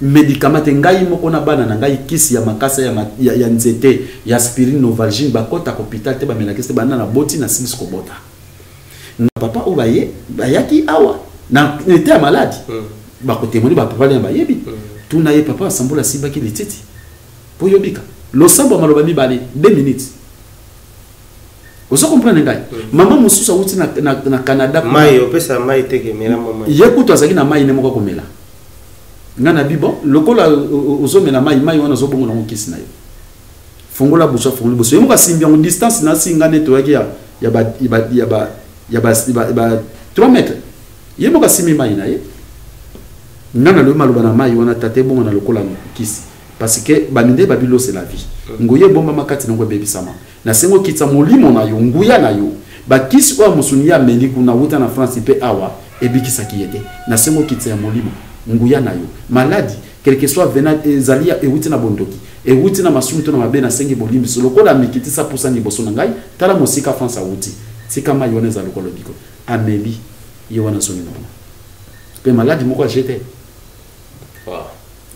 médicament te. Ngai moko na bana na ngai, kisi ya makasa ya nzete ya aspirine, Novalgine, bakɔtaka hôpital te, bamelaki te. Banda na boti, na silisi kobota na papa oyo, baye bayaki awa na ete ya maladi, bakotémoigner. Bapapa lena bayebi. Tuna ye, papa asambola, asimbaki lititi mpo yobika. Losambo ya maloba mibale, 2 minutes. Ozo comprendre ngai? Mama mosusu awuti na Canada kuna. Mai, opesa mai te, kemela mwa mai. Ye kutu azalaki na mai ne moko akomela. Nga na bi bon, lokola ozomela mai, mai wana ozobongo nango kisi na yo. Fongola buso, afongola buso, ye moko asimbi yango. Distance na asinga nde toyaki ya ba ya ba ya ba ya ba ya ba 3 mètres. Ye moko asimbi mai na ye. Nga nalobi maloba na mai wana: "Tata, ebongo na lokola kisi, parce que bamindele babi l'eau, c'est la vie. Nguya ebombama kati nango ebebisama. Nasengi okitisa molimo na yo, nguya na yo. Bakisi oyo ya mosuni ye ameli kuna, wuta na France mpe awa, ebikisaki ye te. Nasengi okitisa ya molimo, nguya na yo. Maladi, quelque soit vena ezali ewuti na bondoki, ewuti na masumu to na mabe, nasengi bolimbisi. Lokola amikitisa, pusa liboso na ngai. Tala mosika France awuti, tika mai wana eza lokola lobiko." Ameli, ye wana azongi normal, mpe maladi moko aje te.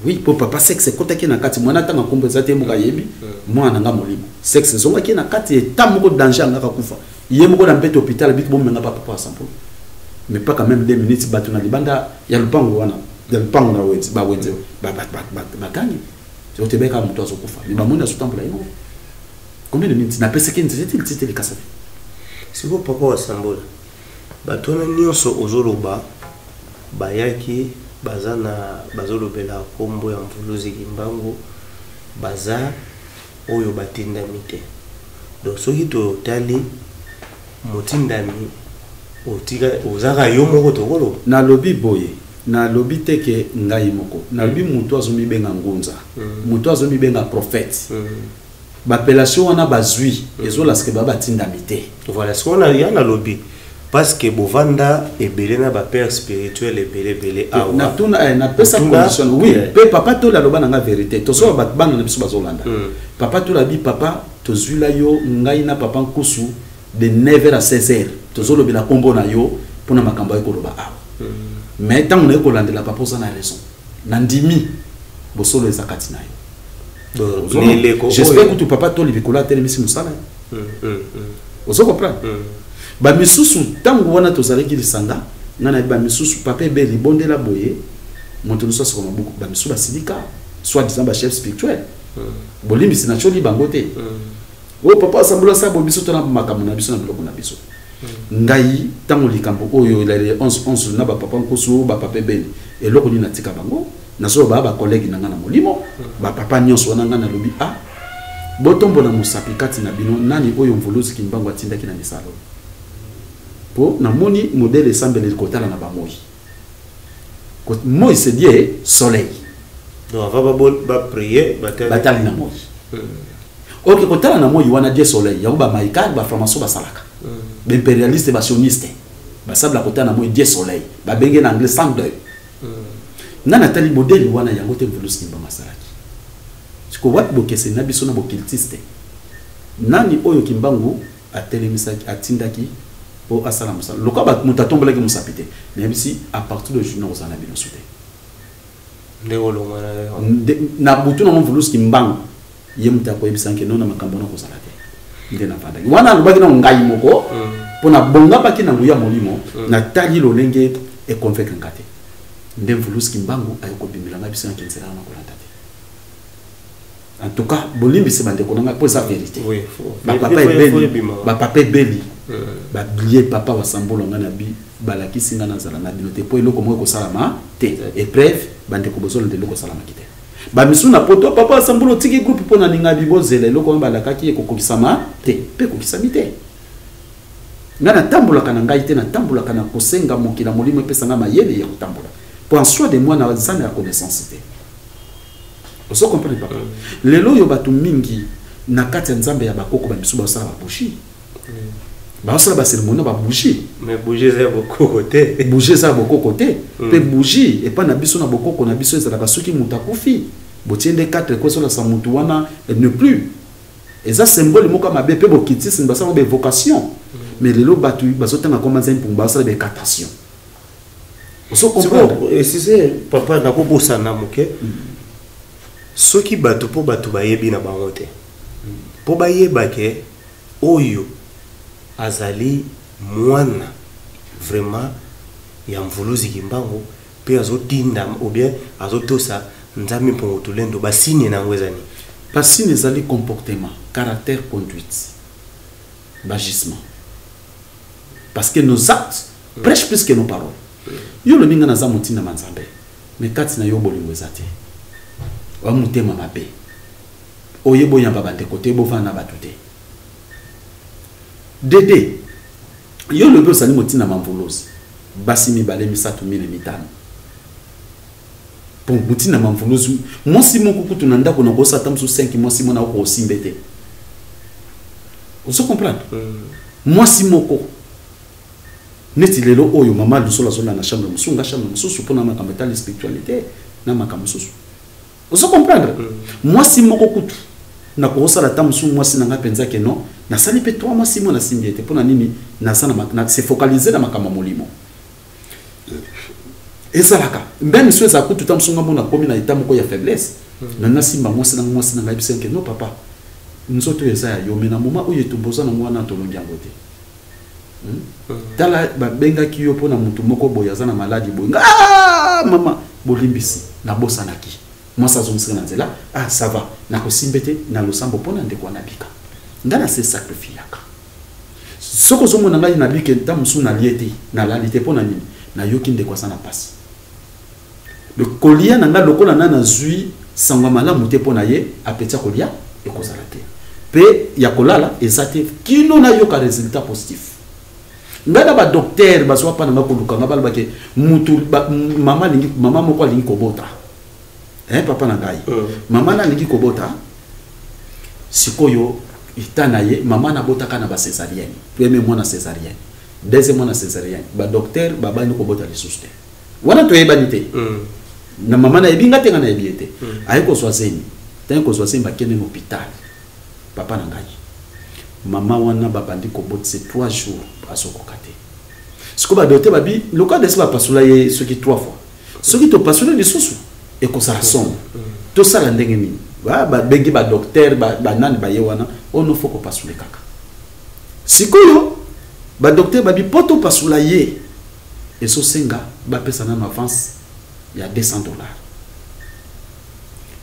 Oui, mpo papa, sexe ekɔtaki na kati. Mwana ntanga nkombo eza te, moko ayebi mwana na nga molimo. Sexe ezongaki na kati, eta moko danger, angaka kufa ye moko na mbeto hôpital. Biki bomenga pa papa asampo, mais pas quand même 2 minutes, bato na libanda ya lupango wana, ya lupango na wenze, bawenze bagangi otebeka, moto azokufa, mais bamoni azotambola ye moko. Combien de minutes napesaki nzete ti lititi likasa te. Sikoyo, papa wasambola, bato wana nyonso ozoloba bayaki, baza na bazolobela nkombo ya Mvuluzi Kimbangu, baza oyo batindami te. Donc soki totali motindami, otika ozaka yo moko, tokoloba? Nalobi boye, nalobi te ke ngai moko. Nalobi moto azomibenga ngunza, moto azomibenga prophète, baappellation wana bazwi ezolasike ba batindami te. Voilà, sikoyo ya nalobi parce que bovanda ebele na bapère spirituel ebele ebele awa. Natuna, napesa condition, oui. Mpe papa Toli aloba na nga vérité. Tosoba bato, bana na biso bazolanda. Papa Toli abi: "Papa, tozwila yo, ngai na papa Nkusu, de 9h à 16h, tozolobela nkombo na yo mpona makambo aye koloba awa. Mais ntango naye kolandela, papa, oza na raison. Nandimi bosolo eza kati na yo." Donc, na eleko J'espère oyo kutu papa Toli likolo atelemisi mosala ye. Ozo comprendre? Bamisusu, ntango wana tozalaki lisanga, ngai nayebi bamisusu, papa ebe libondela boye, moto mosusu asoko mabuku, bamisusu basilika, soit disant bachef spirituel. Bolimbisi, natioli bango te. Oyo papa asambola sa boye, biso tona makambo na biso na biloko na biso. Ngai ntango likambo oyo elali 11 11 na bapapa Nkusu, bapapa ebele, eloko nini natika bango? Nazoloba bacollègue na ngai na molimo, bapapa nyonso wana. Ngai nalobi: "A botombola mosapi kati na bino, nani oyo Mvuluzi Kimbangu atindaki na misala oyo?" Mpo namoni modèle esambeleli kotala na bamoi. Moi, c'est Dieu soleil. Donc avant baprier, batali. Batali na moi. Ok, kotala na moi wana, Dieu soleil, yango bamaïkar, bafranc-maçon basalaka, baimpérialiste, basioniste basabla kotala na moi, Dieu soleil, babenge na anglais sans deuil. Nga natali modèle wana, yango te Mvuluzi Kimbangu asalaki. Siko wapi bokeseni na biso na bocultiste? Nani oyo Kimbangu atelemisaki, atindaki mpo asala mosala? Lokola moto atombolaki mosapi te, nayebisi: "À partir de jour kozala na bino su te." Nde kolongwa na yo. Na butu nango, Mvuluzi Kimbangu ye moto akoyebisa nke no na makambo wana kozala te. Nde navandaki wana, alobaki nano ngai moko mpo nabongamaki na nguya molimo. Natali lolenge econvaincre nga te. Nde Mvuluzi Kimbangu aye kobimela ngai, biso nake nzela wana kolanda te. En tout cas, bolimbisi bandeko na ngai mpo eza vérité. Oui, bapapa faut ebeli, ebima. Bapapa ebeli babilie papa wasambolo ngai na bi balakisi ngai nazala na bino te mpo eloko moko ekosalama te. Épreuve, bandeko, bozolanda, eloko esalamaki te. Bamisu na poto, papa wasambolo otiki groupe mpo na ninga bi bozela eloko wana balakaki ekokokisama te mpe ekokisami te. Ngai natambolaka na ngai te, natambolaka na kosenga mokili ya molimo epesa ngai mayele ya kotambola, po en soi de moi naza na ya connaissance te. Ozo comprendre, papa? Lelo oyo bato mingi na kati ya nzambe ya bakoko, bamisu bazosala babougie, bazosala bacérémonie na babougie. Mais bougie eza ya bokoko te. Bougie eza ya bokoko te. Mpe bougie epai na biso, na bokoko na biso, ezalaka soki moto akufi, botie nde 4 ko ezolasa motu wana ne plus, eza symbole moko ya mabe. Mpe bokitisi basala baévocation. Mais lelo bato bazotanga komba nzambe mpungu, bazosala baincantation. Ozo comprendre? Excuse papa, nakobosana moke. Soki bato, mpo bato bayebi na bango te, mpo bayeba ke oyo azali mwana vraiment ya Mvuluzi Kimbangu mpe azotinda ou bien azotosa Nzambe Mpongo Tulendo, basigne na yango eza nini? Basigne ezali comportement, caractère, conduite, bagissement, parce que nos actes prêchent plus que nos paroles. Yo olobi ngai naza motindama Nzambe, mais kati na yo bolingo eza te, oya motema mabe, oye boyamba bandeko te, bovanda na bato te. Dede, yo olobi ozali motindama Mvuluzi, basi mibale, misato, mine, mitano. Bon, motindama Mvuluzi, mwasi moko kutu na ndako nakosala ata mosusu 5 mwasi mwana okosimbe te. Ozo comprendre? Mwasi moko neti lelo oyo mama Lusolo azolanda na chambre mosusu, nga chambre mosusu, mpona makambo etali spiritualité na makambo mosusu. Ozo comprendre? Mwasi moko kutu nakokosala ata mosusu mwasi na ngai mpenza ke non, nasali mpe 3 mois, 6 mois, nasimbi ete mpona nini? Naza na se focaliser na makambo ya molimo. Ezalaka mbe miso ezala kutu ta mosu nga mona komi na état moko ya faiblesse na nasimba mwasi na mwasi na ngai biso ke non, papa, nzoto oyo eza ya yo, mais na moment oyo etumba oza nango wana, tolongi yango te. Tala, babengaki yo mpona motu moko boye aza na maladi boye. Nga, ah, mama, bolimbisi, nabosanaki. Mwasi azongisaka na nzela. Ah, ça va, nakosimbe te na losambo mpona ndeko wana bika. Nga na se sacrifiaka. Soki ozomona ngai nabike, ntango mosusu nalie te, nalali te. Mpo na nini? Nayoki ndeko aza na mpasi. Kolia na ngai lokola na nazwi sango ya malamu te mpo na ye, apeti ya kolia ekozala te, mpe ya kolala eza te, kino nayoka résultat positif. Ngai na badocteur bazwa mpa na ngai koluka ngai, balobake mutu mama alingi, mama moko alingi kobota. Eh, papa na ngai, mama na alingi kobota. Sikoyo ita na ye, mama nabotaka na bacésarienne, premier mwana césarienne, deuxième mwana césarienne, badocteur babandi kobota lisusu te. Wana toyebani te na mama, nayebi nga te, nga nayebi ye te. Aye kozwa zemi. Ntango kozwa zemi, bakende na hôpital. Papa na ngai, mama wana babandi kobotisa 3 jours, azokoka te. Sikoyo badocteur babi lokola desi bapasula ye soki 3 fois, soki topasuli lisusu ekozala somo, tosala ndenge nini? Babengi badocteur, banani baye wana oyo, faut kopasule kaka. Sikoyo badocteur babi mpo topasula ye ezosenga bapesa nano avance ya 200 $.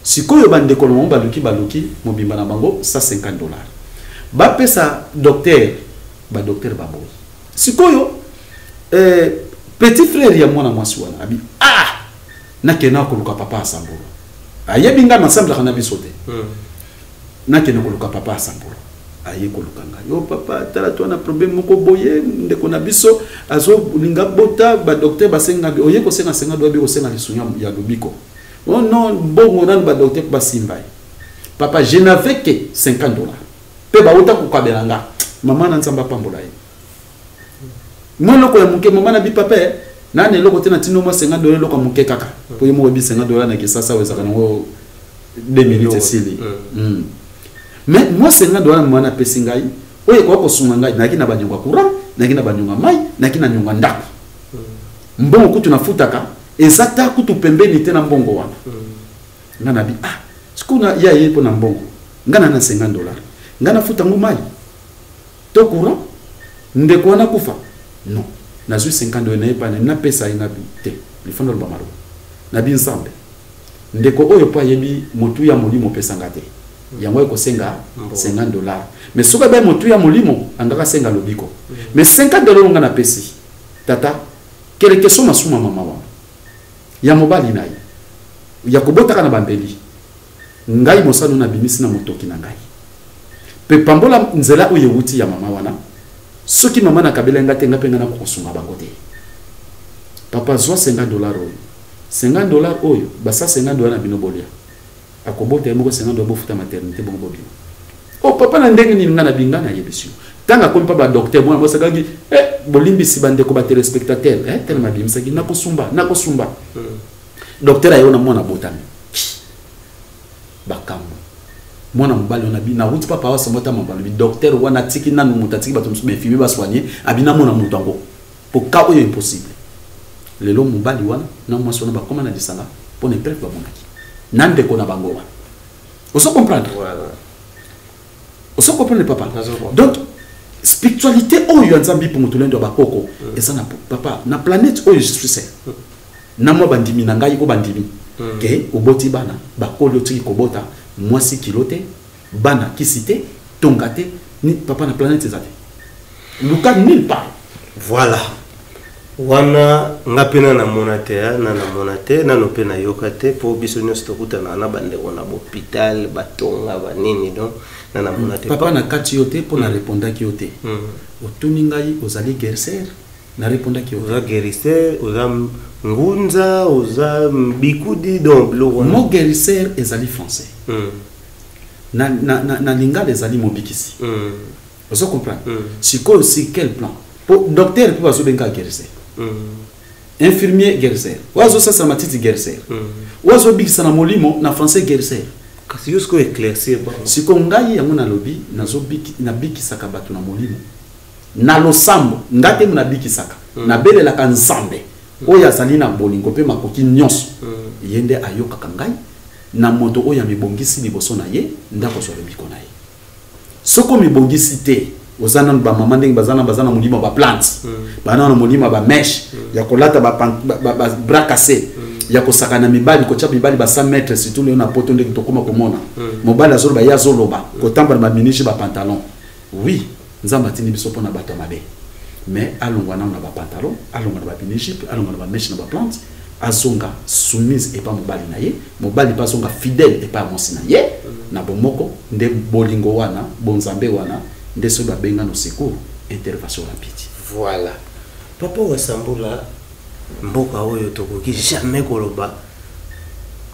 Sikoyo bandeko na bango baluki, baluki mobimba na bango 150 $ bapesa docteur, badocteur baboyi. Sikoyo petit frère ya mwana mwasi wana abi: ah, nakende koluka papa Asambolo, ayebi ngai nasambelaka na biso te. Nakende koluka papa Asambolo. Aye koluka ngai: yo papa, tala, to na problème moko boye, ndeko na biso azolinga bota, badocteur basenga, oye kosenga senga doyebi kosenga lisungi ya lobiko. Oh non, mbongo nanu badocteur basimba ye. Papa, je n'avais que 50 $, mpe bauta kokabela nga mama na Nzambe apambola ye, mwa eloko ya moke. Mama na bi: papa, nani eloko te, natindi mwa 50 $, eloko ya moke kaka, po ye moko ebi 50 $ na Kisasa oyo ezalaka nango 2 minutes esili. Mais mwa 50 $ mwana apesi ngai oyo ekoka kosunga ngai. Nayaki na baniongo ya courant, nayaki na baniongo ya mai, nayaki na niongo ya ndako. Mbongo kutu nafutaka eza ta kutu pembeni te na mbongo wana. Nga nabi: ah, sikoyo na ya ye mpo na mbongo nga na 50 $, nga nafuta yango mai to courant, ndeko wana kufa. Non, nazwi 50 $ nayepa napesa ye. Nabi te, lifanda oloba maloba, nabi: Nzambe, ndeko oyo mpo ayebi motu ya molimo opesanga te. Yango ekosenga $50. Mais soki abe motuya molimo, angaka senga lobiko. Mais $50 nga napesi. Tata, quelque soit masuma mama wana. Ya mobali na ye. Ya kobotaka na bambeli. Ngai mosano na bimisi na motoki na ngai. Pe pambola nzela oyo ewuti ya mama wana. Soki mama na kabela nga te, nga pe nga na kosunga bango te. Papa zwa $50 oyo. $50 oyo, basa $50 na bino bolia. Akobota ye moko $50 bofuta maternité bongo bobima. Oh papa na ndenge nini nga na binga na yebisi yo. Tanga komi pa ba docteur mwana bosakaki, bolimbisi bandeko ba téléspectateurs, tellement bimisaki nakosumba, nakosumba. Docteur ayo na mwana botami. Bakambo. Mwana mobali wana bi na wuti papa wa sambota mabalo bi docteur wana tiki nanu mutu atiki bato mosusu ba infirmier ba soigner abina mwana mutu yango. Po ka oyo impossible. Lelo mobali wana na mwasi wana bakoma na lisanga po na épreuve bamonaki. Na ndeko na bango wana. Ozo comprendre? Voilà. Ozo comprendre papa? Nazo comprendre. Donc spiritualité oyo ya Nzambe po mutu lendo bakoko eza na papa na planète oyo je suis seul. Na mwa bandimi na ngai o bandimi. Ke oboti bana bakoli otiki kobota mwasi kilo te bana kisi te tonga te ni papa na planète eza te. Luka nulle part. Voilà. Wana nga pe na namona te, na namona te, nano pe nayoka te, po biso nyonso tokutana na bandeko na hôpital, batonga, banini, donc na namona te. Papa na kati yo te, po na répondaki yo te. Otuni ngai ozali guérisseur, na répondaki yo te. Oza guérisseur, oza ngunza, oza bikudi, donc biloko wana. Mot guérisseur ezali français. Na lingala ezali mobikisi. Ozo comprendre? Sikoyo sur quel plan? Po docteur pe bazobenga guérisseur. Infirmier guérisseur. Oyo azosasa matiti guérisseur. Oyo azobikisa na molimo na français guérisseur. Kasi yo sikoyo éclaircir bango. Sikoyo ngai yango nalobi, nabikisaka bato na molimo. Na losambo, nga te nabikisaka. Nabelelaka Nzambe. Oyo azali na bolingo pe makoki nyonso. Ye nde ayokaka ngai na moto oyo amibongisi liboso na ye, nde akozwa lobiko na ye. Soko mibongisi te, oza nanu ba mama ndenge baza na, baza na molimo ba plante. Ba nanu molimo ba mèche, ya kolata ba pan-, ba, ba, ba bras cassé. Ya kosaka na mibali, kotia mibali ba 100 mètres, surtout lelo na poto ndenge tokoma komona. Mobali azoloba, ye azoloba, kotambola ba mini-jupe, ba pantalon. Oui, Nzambe atindi biso mpona bato ya mabe. Mais alongwa nanu na ba pantalon, alongwa na ba mini-jupe, alongwa na ba mèche na ba plante, azonga soumise epa mobali na ye, mobali pa azonga fidèle epa ya mwasi na ye, na bomoko nde bolingo wana, bonzambe wana, nde soki babenga no secours, intervention rapide. Voilà. Papa Wasambula, mboka oyo tokoki jamais koloba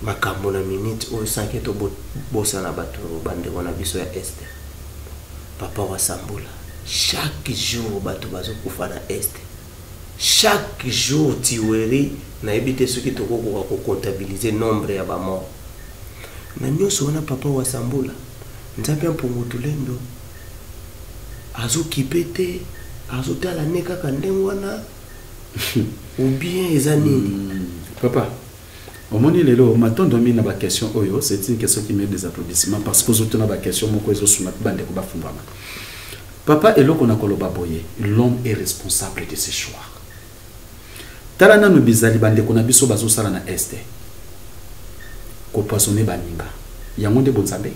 makambo na minute oyo sans que tobosana bato bandeko na biso ya Est. Papa Wasambula, chaque jour bato bazokufa na Est. Chaque jour tuerie, nayebi te soki tokokoka kocomptabiliser nombre ya ba morts. Na nyonso wana Papa Wasambula, Nzambe ya Mpungu Tulendo azokipe te, azotala ne kaka ndenge wana ou bien eza nini? Papa, omoni lelo matondo mingi na ba question oyo, c'est une question qui mérite des applaudissements parce que ozotuna ba question moko ezosunga mpe bandeko bafungwama. Papa, eloko na koloba boye, l'homme est responsable de ses choix. Tala nanu bizali bandeko na biso bazosala na Est. Kopoisonner baninga. Yango nde bonzambe.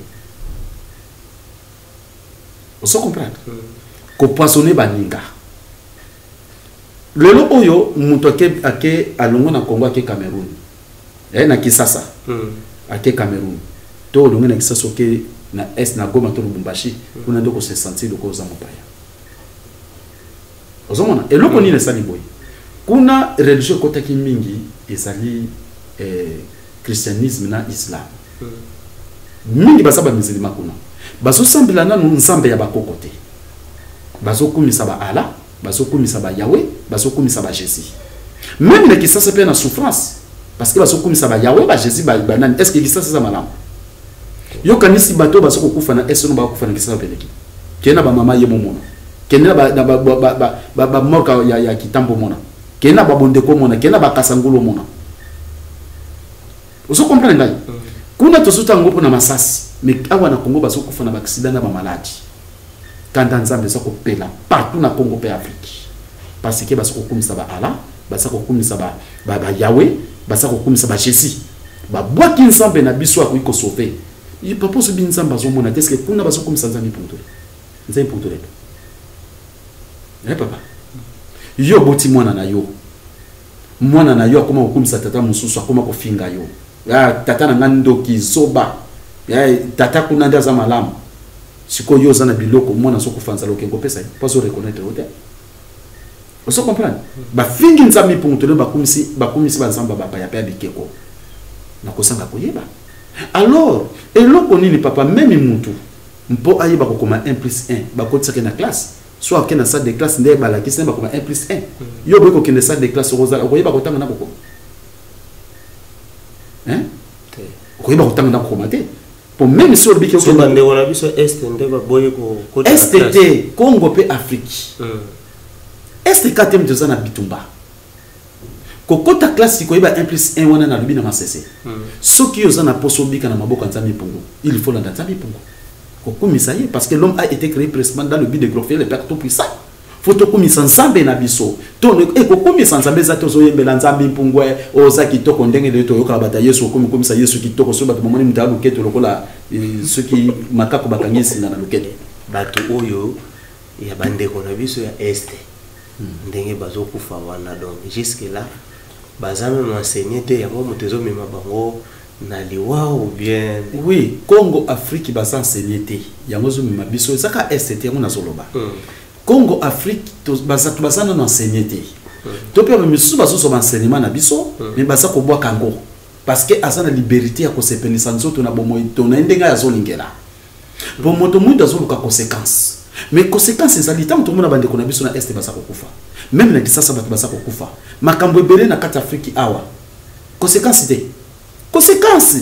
Ozo comprendre? Kopoisonner baninga. Lelo oyo moto ake alongo na Congo ake Cameroun. Na Kinshasa. Ake Cameroun. To olongo na Kinshasa oke na Est na Goma to Lubumbashi, kuna ndeko se sentir loko oza mopaya. Ozomona eloko nini esali boye? Kuna religion ekotaki mingi ezali christianisme na islam. Mingi baza ba musulman kuna. Bazosambela nanu Nzambe ya bakoko te. Bazokumisa ba Allah, bazokumisa ba Yahweh, bazokumisa ba Jésus. Même na Kinshasa pe na souffrance parce que bazokumisa ba Yahweh, ba Jésus, ba nani. Est-ce que Kinshasa eza malamu? Yo kanisi bato bazo kokufa na est no bakufa na Kinshasa peleki. Kena ba mama ye momona. Kena ba, ba, ba, ba, ba, ba, ba morka ya, ya Kitambo mona. Kena ba bondeko mona, kena ba Kasangulu mona. Ozo comprendre ngai? Kuna tozuta ngo pona masasi, mais awa na Congo bazo kufa na ba accident na ba maladie. Kanda Nzambe eza kopela partout na Congo pe Afrique. Parce que bazo kokumisa ba Allah, bazo kokumisa ba, ba, ba Yahweh, bazo kokumisa ba Jésus. Ba bwaki Nzambe na biso akoki ko sauver. Ye papa, osobi Nzambe azomona te. Eske kuna bazokomisa Nzambe mpuntule, Nzambe mpuntule papa? Yo oboti mwana na yo, mwana na yo akoma kokumisa tata mosusu, akoma kofinga yo: "Ah, tata na nga ndoki, zoba. Eh, tata kuna nde aza malamu." Sikoyo yo oza na biloko, mwana azokufa nzala, okende kopesa ye mpo azoreconnaître yo te. Ozo comprendre? Bafingi Nzambe mpungu, bakumisi banzambe bapaya mpe ya bikeko na kosanga koyeba. Alors eloko nini, papa? Même mutu mpo ayeba kokoma 1 plus 1, bakotisaki na classe, soit akende na salle de classe nde balakisi nde bakoma 1 plus 1. Yo oboyi kokende salle de classe, okozala okoyeba kotanga na kokoma, hein? Te. Okoyeba kotanga na kokoma te, po même si olobiki So bandeko na biso Est nde baboyi kokota na Est classe. te, Congo mpe Afrique. Est ka te, moto eza na bitumba kokota classe koyeba 1 plus 1 wana. Nalobi na masese, soki oza na poso obika na maboko ya Nzambe mpungu, il faut landa Nzambe mpungu, kokumisa ye, parce que l'homme a été créé précisément dans le but de glorifier le Père tout puissant. Faut tokumisa Nzambe na biso. To kokumisa Nzambe eza te ozoyembela Nzambe mpungu oza kitoko ndenge lelo toyokaka bato ya Yesu okomi komisa Yesu kitoko. Soki bato bamoni moto ya loketo lokola soki makako bakangi esinga na loketo. Bato oyo ya bandeko na biso ya Est, ndenge bazokufa wana, donc jusque là baza même enseigné te. Yango moto ezomema bango na liwa ou bien? Oui, Congo, Afrique baza enseigné te, yango ezomema biso. Ezaka Est te, yango nazoloba. Congo, Afrique, baza nano enseigné te. To mpe misusu bazozwa baenseignement na biso, mais baza kobwaka yango parce que aza na liberté ya kosepelisa nzoto na bomoi to na ye ndenge azolingela. Po moto mwindu azoluka conséquence, mais conséquence ezali ntango tomona bandeko na biso na Est baza kokufa, même na Kisasa bato baza kokufa, makambo ebele na kati ya Afriki awa. Conséquence te, conséquence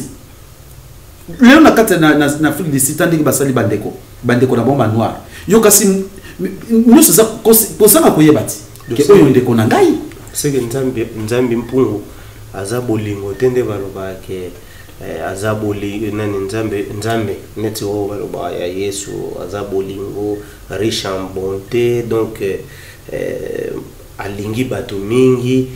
lelo na kati na Afrique du Sud, ndenge basali bandeko na bango banoir. Yo kasi nyonso eza kozanga koyeba ti ke oyo ndeko na ngai. Seke Nzambe mpungu aza bolingo te nde balobaka ke aza boli nani, Nzambe neti oyo balobaka ya Yesu aza bolingo, riche en bonté, donc alingi bato mingi.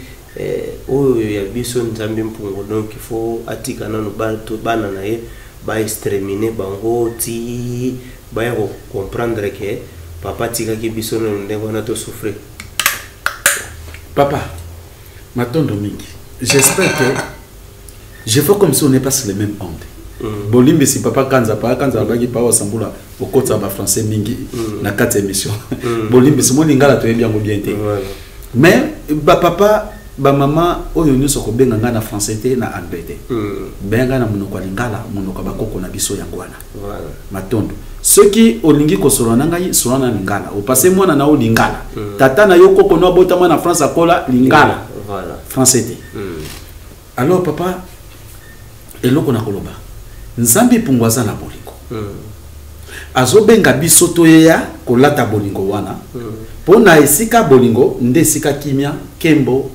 Oyo ya biso Nzambe mpungu, donc il faut atika nanu bato bana na ye baexterminer bango ti baya kocomprendre ke papa atikaki biso nanu ndenge wana tosouffrir. Papa, matondo mingi. J'espère que je fais comme si on n'est pas sur les mêmes ondes. Bolimbisi papa Kanza, papa Kanza alobaki pa wasambula okotisa bafrançais mingi na kati ya émission. Bolimbisi, mo lingala toyebi yango bien te. Mais bapapa, bamama oyo nyonso kobenga ngai na français te, na anglais te. Benga ngai na monoko ya lingala, monoko ya bakoko na biso, yango wana. Matondo. Soki olingi kosolola na ngai, solola na lingala. Opase mwana na yo lingala. Tata na yo, koko no abotama na France, akola lingala. Français te. Alors papa, eloko na koloba, Nzambe mpungu aza na bolingo. Azobenga biso toyeya kolata bolingo wana, mpo na esika bolingo nde esika kimia, nkembo,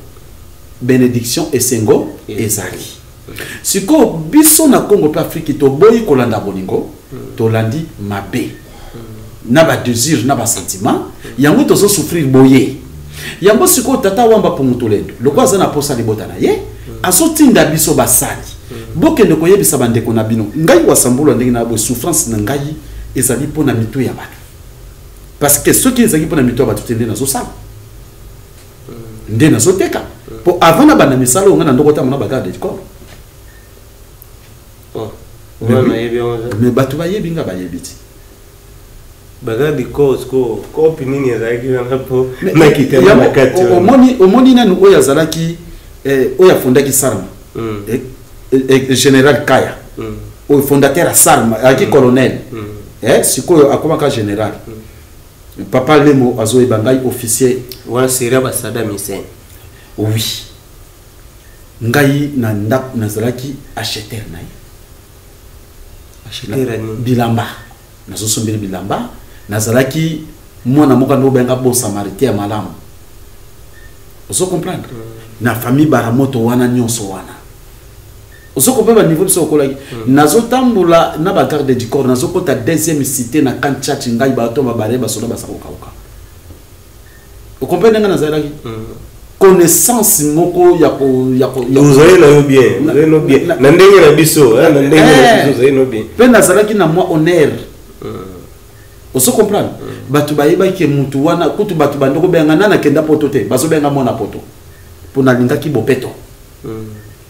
bénédiction, esengo ezali. Sikoyo biso na Congo mpe Afrique toboyi kolanda bolingo, tolandi mabe na badésir na basentiment, yango tozosouffrir boye. Yango sikoyo tata Wamba Mpungu Tulendo, lokola aza na posa libota na ye, azotinda biso basali: bokende koyebisa bandeko na bino. Ngai wasambulwa ndenge na boye, souffrance na ngai ezali mpo na mitu ya bato, parce que soki ezalaki mpo na mitu ya bato te, nde nazosala, nde nazoteka. Mpo avant na banda misala oyo, ngai na ndoko otamba na bagarde du corps. Oh. Wana nayebi yango te. Mais bato bayebi nga, bayebi ti. Bagarde du corps siko kopi nini ezalaki wana mpo Mais, nakitana yango, na kati wana? Omoni nanu oyo azalaki oyo afondaki Sarma, général Kaya, oyo fondateur ya Sarma, azalaki colonel. Sikoyo akomaka général. Papa Lemo azoyeba ngai, officier. Wana série baSaddam Hussein. Oui, ngai na ndako nazalaki acheteur na ye. Acheteur ya nini? Bilamba, nazosombeli bilamba. Nazalaki mwana moko ande obenga bon samaritain ya malamu, ozo comprendre? Na famille Baramoto wana nyonso wana, ozo comprendre baniveau biso okolaki. Nazotambola na bagarde du corps, nazokota deuxième cité na camp Tshatshi, ngai bato babare, basoda baza kokauka. Ocomprendre ndenge nazalaki? Connaissance moko ya ko ya ko ozali na yo bien, ozali no bien na ndenge na biso, na ndenge na biso ozali no bien. Mpe nazalaki na mwa honneur, ozo comprendre? Bato bayebaki mutu wana, kutu bato bandi kobenga nga nakenda poto te, bazobenga mwana poto mpo nalingaki bopeto.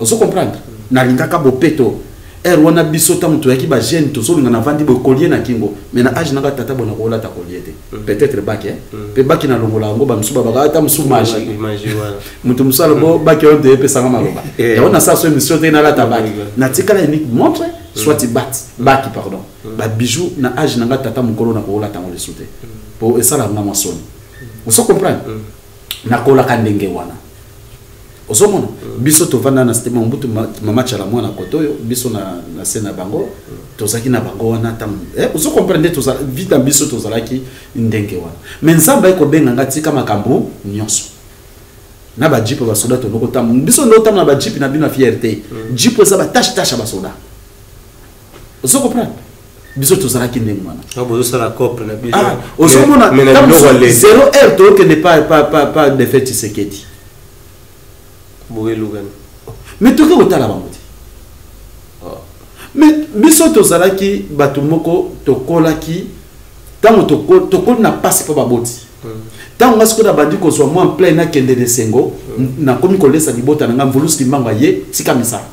Ozo comprendre? Nalingaka bopeto. Ere wana biso ntango toyaki bajeune, tozolinga navandi boye, collier na kingo, mais na age nanga, tata bona kolata collier te. Peut-être baki mpe baki nalongola yango, bamosusu babaka ata mosu magie. Moto mosusu alobo baki oyo nde epesanga maloba yango, nasala so émission te, nalata baki, natikala unique montre, soit bat baki, pardon, babijou. Na age nanga, tata mokolo, na kolata yango lisu te po esalaka nga mwa soni. Ozo comprendre? Nakolaka ndenge wana. Ozomona, biso tovanda na stema Mobutu, mama Tshala Mwana kote oyo, biso na se na bango, tozalaki na bango wana ntango ozo comprendre nde vie na biso, tozalaki ndenge wana. Mais Nzambe aye kobenga nga, tika makambo nyonso na bajeep basoda, toloko ntango biso nde otambola na bajeep na bino ya fierté, jeep eza batache tache ya basoda. Ozo comprendre? Biso tozalaki ndenge wana. Bozosala cope na biso. Ozomona, zéro heure tookende pa défunt Tshisekedi. Bokelukani. Mais toke kotala bango te. Mais biso tozalaki bato moko, tokolaki ntango tokoli na mpasi mpo baboti. Ntango nga sikoyo nabandi kozwa mwa plein, nakende na esengo, nakomi kolesa libota na nga. Mvuluzi Kimbangu aye, tika misala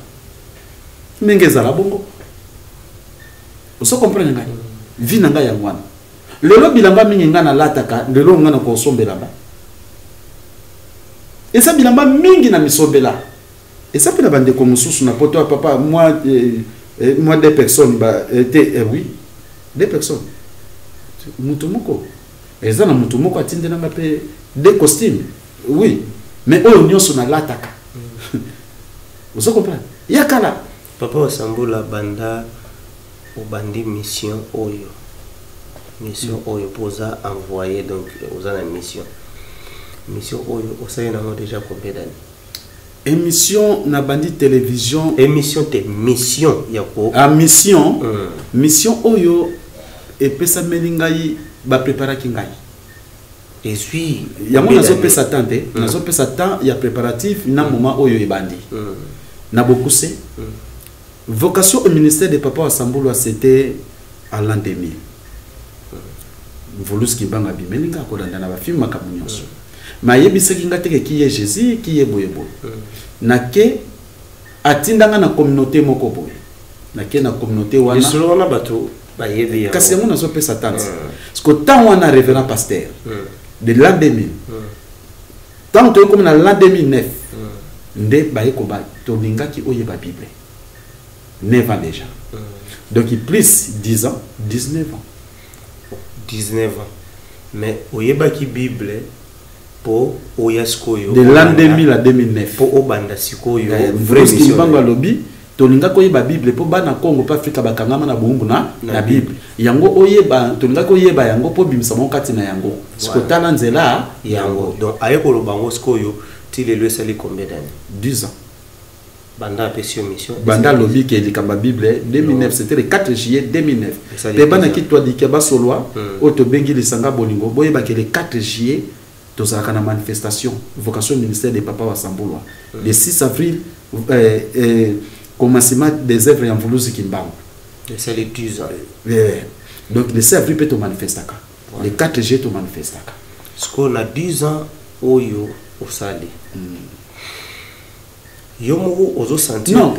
ndenge ezala bongo. Ozo comprendre ngai? Vie na ngai yango wana. Lelo bilamba mingi ngai nalataka, lelo ngai nakosombela ba, eza bilamba mingi na misombela, eza mpe na bandeko mosusu na poto ya papa. Moi, moi deux personnes ba, te, oui, deux personnes, moto moko eza na moto moko atindelanga mpe deux costumes, oui, mais oyo nyonso nalataka, ozo comprendre, ya kala. Papa Wasambula, banda obandi mission oyo, mission oyo mpo oza envoyé, donc oza na mission, mission oyo osali nango déjà combien d'années? Émission nabandi télévision? Émission te, mission ya ko Ah, mission. Mission oyo epesameli ngai, bapreparaki ngai. Ezwi yango, nazopesa temps te, nazopesa temps ya préparatif na moment oyo ebandi. Na bokuse, vocation au ministère de papa Wasambulwa, c'était à l'an 2000. Mvuluzi Kimbangu abimeli nga, akolanda na bafilme, makambo nyonso, mais ayebisaki nga teke ki ye Jésus, ki ye boyeboye. Nake, atindanga na communauté moko boye, nake na communauté wana. Lisolo wana bato bayebi yango. Kasi yango nazopesa tante, parce que temps wana révérend pasteur de l'an 2000, ntango toyei komi na l'an 2009, nde baye koba tolingaki oyeba Bible, 9 ans déjà, donc plus 10 ans, 19 ans. 19 ans, mais oyebaki Bible mpo oya sikoyo? De l'an 2000 à 2009. Mpo obanda sikoyo vrai mission. Mbango alobi tolingaki koyeba Bible mpo bana Congo mpe Afrika bakangama na bowumbu na Bible yango. Oyeba, tolingaki koyeba yango mpo obimisa bango kati na yango. Sikotala nzela. Yango, donc aye koloba yango sikoyo, ti lelo esali combien d'années? 10 ans. Banda apesi yo mission. Banda alobi ke likambo ya Bible, 2009, c'était le 4 juillet 2009. Esali mpe bana 10 ans. Kitwadikia basolwa oyo tobengi lisanga bolingo, boyebaki le 4 juillet tozalaka na manifestation vocation ministère de papa Wasambulwa, le 6 avril, commencement des œuvres ya Mvuluzi Kimbangu. Esali 10 ans. Donc le 6 avril mpe tomanifestaka, le 4 juillet tomanifestaka. Sikoyo na 10 ans oyo osali, yo moko ozosentir? Non,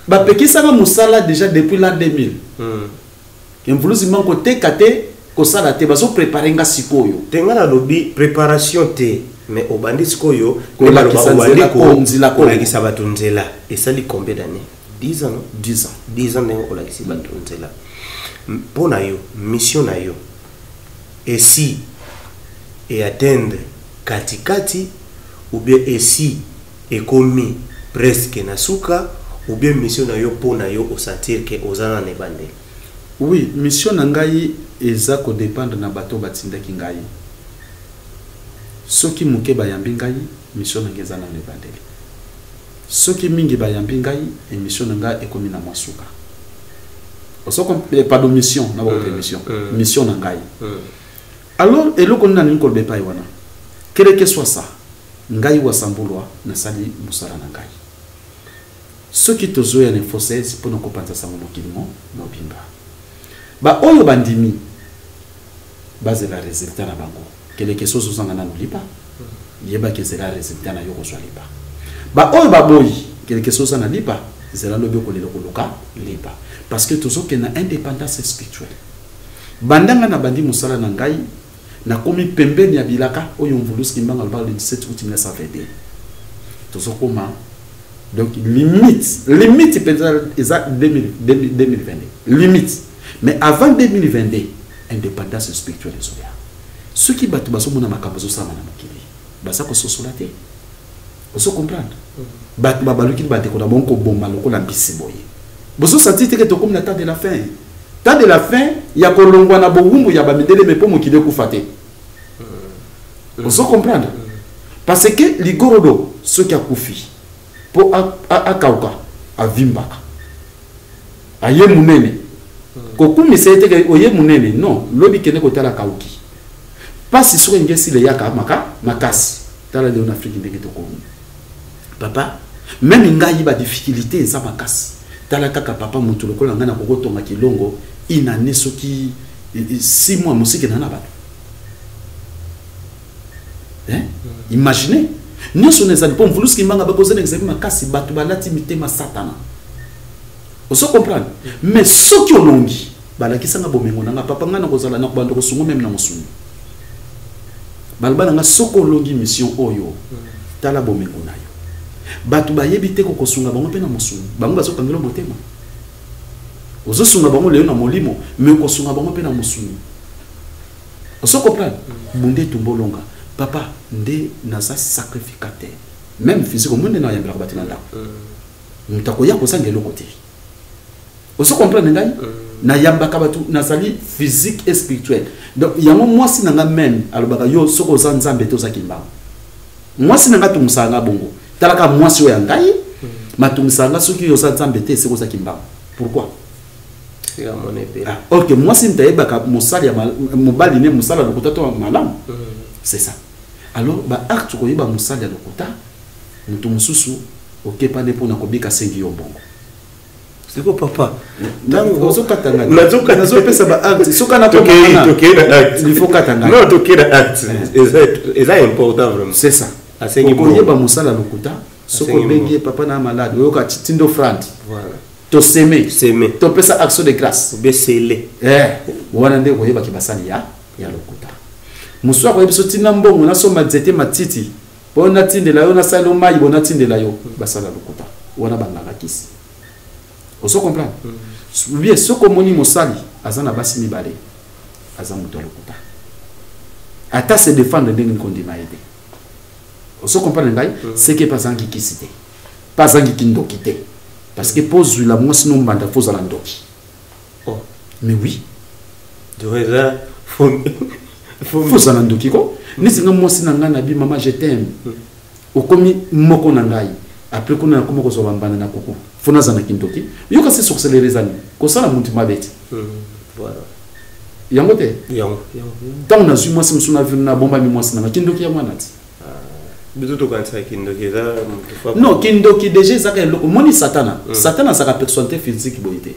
bapekisaka mosala déjà depuis l'an 2000. Mvuluzi Mbangu koteka te, kosala te, bazoprépare nga sikoyo. Te, nga nalobi préparation te, mais obandi sikoyo. Kolakisa obandi nzela nzela kolakisa bato nzela, esali combien d'années? 10 ans, non? 10 ans. 10 ans ndenge olakisi bato nzela. Mpo na yo, mission na yo esi eatteindre katikati ou bien esi ekomi presque na suka, ou bien mission na yo, mpo na yo, osentir ke oza na ebandeli? Oui, mission na ngai eza kodépendre na bato oyo batindaki ngai. Soki moke bayambi ngai, mission na ngai eza nano ebandeli. Soki mingi bayambi ngai, émission na ngai ekomi na mwa suka. Pardon, mission na bakote, mission, mission na ngai. Alors eloko nini nalingi koloba epai wana, quel que soit ça. Ngai Wasambulwa nasali mosala na ngai. Soki tozoya na Info 16 mpona kopanza sango mokili mo mobimba. Ba oyo bandimi bazela résultat na bango. Keleke soso ozanga nanu lipa, yebaki ezela résultat na yo kozwa lipa. Ba oyo baboyi keleke soso na lipa, zela lobi okolela koluka lipa. Parce que tozokende na indépendance spirituelle. Bandanga na bandi mosala na ngai, nakomi pembeni ya bilaka oyo Mvuluzi Kimbangu alobaka le 17 août 1922. Tozokoma donc limite mpenza eza 2022 limite. Mais avant 2022 indépendance spirituelle ezoya. Soki bato bazomona makambo ezosala na mokili, baza kososola te. Ozo comprendre? Bato babaluki bandeko na bango koboma lokola mbisi boye. Bozosanti te ke tokomi na temps de la fin. Temps de la fin ya kolongwa na bowumbu ya bamindele, mais mpo mokili ekufa te. Ozo comprendre? Parce que ligorodo soki akufi mpo akauka avimbaka, aye munene, kokumisa ye te oye munene, non, lobi kende kotala kauki mpasi soki elingi esila eyaka makasi. Tala lelo na Afrique ndenge tokomi, papa. Même ngai ba difficulté eza makasi. Tala kaka papa, motu lokola ngai nakokotonga kilongo une année soki 6 mois mosiki na na bato, hein? Imaginez nyonso na ezali mpo Mvuluzi Kimbangu bakozala ezali makasi, bato balati mitema satana. Ozo comprendre? Mais soki olongi, balakisanga bomengo na nga, papa. Ngai nakozala na kobanda kosunga même na mosuni. Baloba na nga soki olongi mission oyo, tala bomengo na yo. Bato bayebi te kokosunga bango mpe na mosuni. Bango bazokangela motema. Ozosunga bango lelo na molimo, mais okosunga bango mpe na mosuni. Ozo comprendre? Bunde etumba olonga, papa. Nde naza sacrificateur même physique. Omoni nde nayambelaka bato na ndako, moto akoya kozanga eloko te. Ozo comprendre? Ngai nayambaka bato, nazali physique et spirituel. Donc yango mwasi na nga même alobaka: yo soki oza Nzambe te, oza Kimbangu. Mwasi na nga atungisaka nga bongo. Talaka mwasi oyo ya ngai matungisaka nga: soki yo oza Nzambe te, eseki oza Kimbangu, pourquoi? Ah, ok, mwasi moto ayebaka mosali ya mobali ne mosala lokuta to malamu, c'est ça. Alors baacte koyeba mosali ya lokuta, moto mosusu okepa nde mpona kobika, asengi yo mbongo. Siko papa, ozokata ngai, nazopesa baacte soki il faut kata ngai. Non, tokei na acte, eza important vraiment. C'est ça. Okoyeba mosala lokuta soki obengi ye: papa na malade, oyoka tindo offrande, toseme, topesa action de grâce. Besele. Wana nde koyebaki basali ya lokuta. Mosusu akoyebi so ntina mbongo, nasomba nzete matiti mpo natindela yo, nasala yo mai bo natindela yo. Basala lokuta wana bangaka kisi. Ozo comprendre bien? Soki omoni mosali aza na basi mibale, aza moto ya lokuta. Ata se défendre ndenge nini, kondima ye te. Ozo comprendre ngai? Seke mpe azangi kisi te, mpe azangi kindoki te, parce que mpo ozwila mwasi no mbanda, fo ozala ndoki. Oh. Mais oui. Eza fo ozala ndoki ko. Neti nga mwasi na ngai nabi: mama, je t'aime, okomi moko na ngai. Après kuna nakoma kozwa bambanda na kuku, fo naza na kindoki. Yoka, se sorcellerie ezali kosala motu mabe te. Yango te. Ntango nazwi mwasi mosusu, nabombami mwasi nanga, kindoki ya mwana ti. Biso tokanisaka kindoki eza motu. Non, kindoki déjà ezaka eloko omoni satana. Satana azalaka personnalité physique boye te.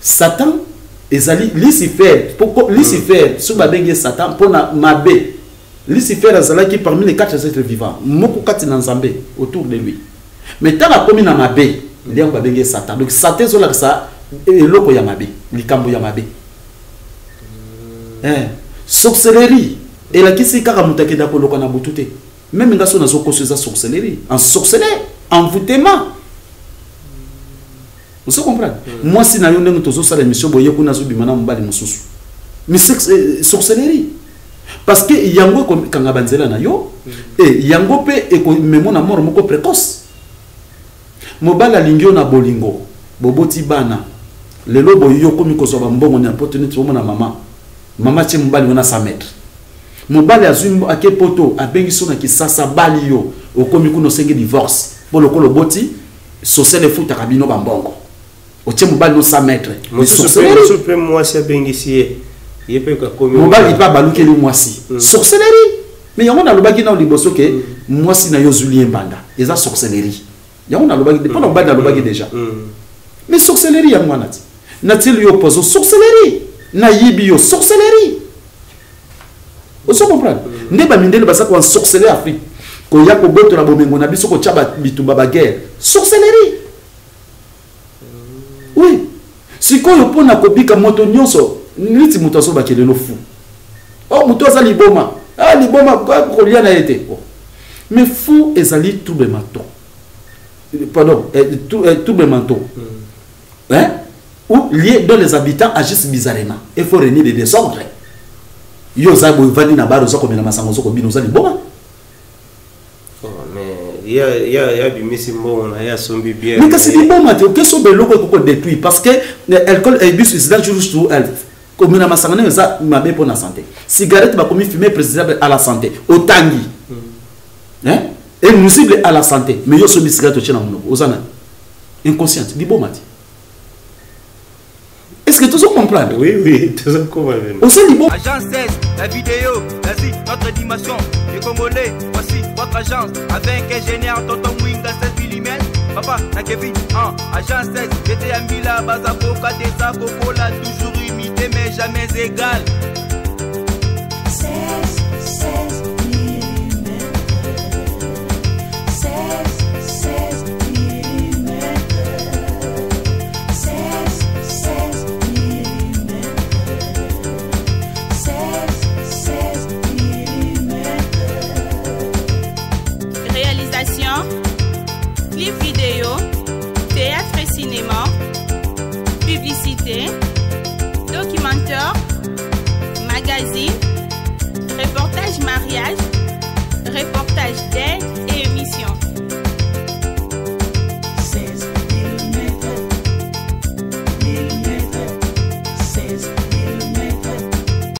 Satan ezali Lucifer. Lucifer, soki babengi ye Satan mpona mabe, Lucifer azalaki parmi les quatre êtres vivants, moko kati na Nzambe autour de lui. Mais ntango akomi na mabe, nde yango babengi ye Satan. Donc Satan ezolakisa eloko ya mabe, likambo ya mabe. Sorcellerie elakisi kaka moto akenda koloka na butu te. Même nga so nazokoso, eza sorcellerie, ensorcelé, envoûtement. Ozo comprendre? Mwasi na yo, ndenge tozosala émission boye, kuna azobima na mobali mosusu, mais sorcellerie, parce que yango ekokanga banzela na yo e yango mpe ekomemo na mort moko précoce. Mobali alingi yo na bolingo, boboti bana, lelo boye yo okomi kozwa bambongo na poto. Neti omona mama, mama tie mobali wana 100 mètre, mobali azwi ake poto, abengi so na Kisasa, bali yo, okomi kuna osengi divorce mpo lokola oboti, social efutaka bino bambongo, otie mobali no 100 mètre. Mosusu mpe mwasi abengisi ye, ye mpe akomi Mobali mpe abalukeli mwasi, sorcellerie. Mais yango nalobaki nao liboso ke mwasi na yo ozuli ye mbanda, eza sorcellerie. Yango nalobaki mpo na mobali, nalobaki déjà. Mais sorcellerie yango wana ti natieli yo poison, sorcellerie. Nayibi yo, sorcellerie. Ozo comprendre nde bamindele baza koensorceler Afrique, koya kobotola bomengo na biso, kotya bitumba, baguerre, sorcellerie, oui. Sikoyo mpona kobika, moto nyonso niti moto azobaki lelo fou, oh, moto aza liboma, ah, liboma kolia na ye te. Oh. Mais fou ezali trouble mentaux, pardon, trouble mentaux, hein, ou lié dont les habitants agissent bizarrement il faut régner des désordres. Yo oza boye, ovandi na bar, oza komela masanga, oza kobina, oza liboma. Oh, mais ya abimisi mbongo na ye, asombi bien. Mais kasi liboma te. Okesoba eloko ekoki kodétruire, parce que alcool est dangereux to health. Komela masanga ndenge eza mabe mpo na santé. Cigarette bakomi fumer préjudiciable à la santé, otangi, hein, et nuisible à la santé. Mais yo osombi cigarette, otie na monoko, oza nani? Inconsciente, liboma te. Est-ce que tozo comprendre? Oui, tozo comprendre. Oza liboma. Agence 16, la vidéo, l'Asie, notre dimension. Les Congolais, voici votre agence. Avec ingénieur Tonton Mwinga 16 mm. Papa, na Kevin, 1. Agence 16, j'étais à Mbila, Bazakoka, Deza, Kokola, toujours imité, mais jamais égal. 16, 16 mm. 16, 16 mm. 16, 16 mm. 16, 16 mm. Réalisation, clip vidéo, théâtre et cinéma, publicité, documentaire, magazine, reportage mariage, reportage.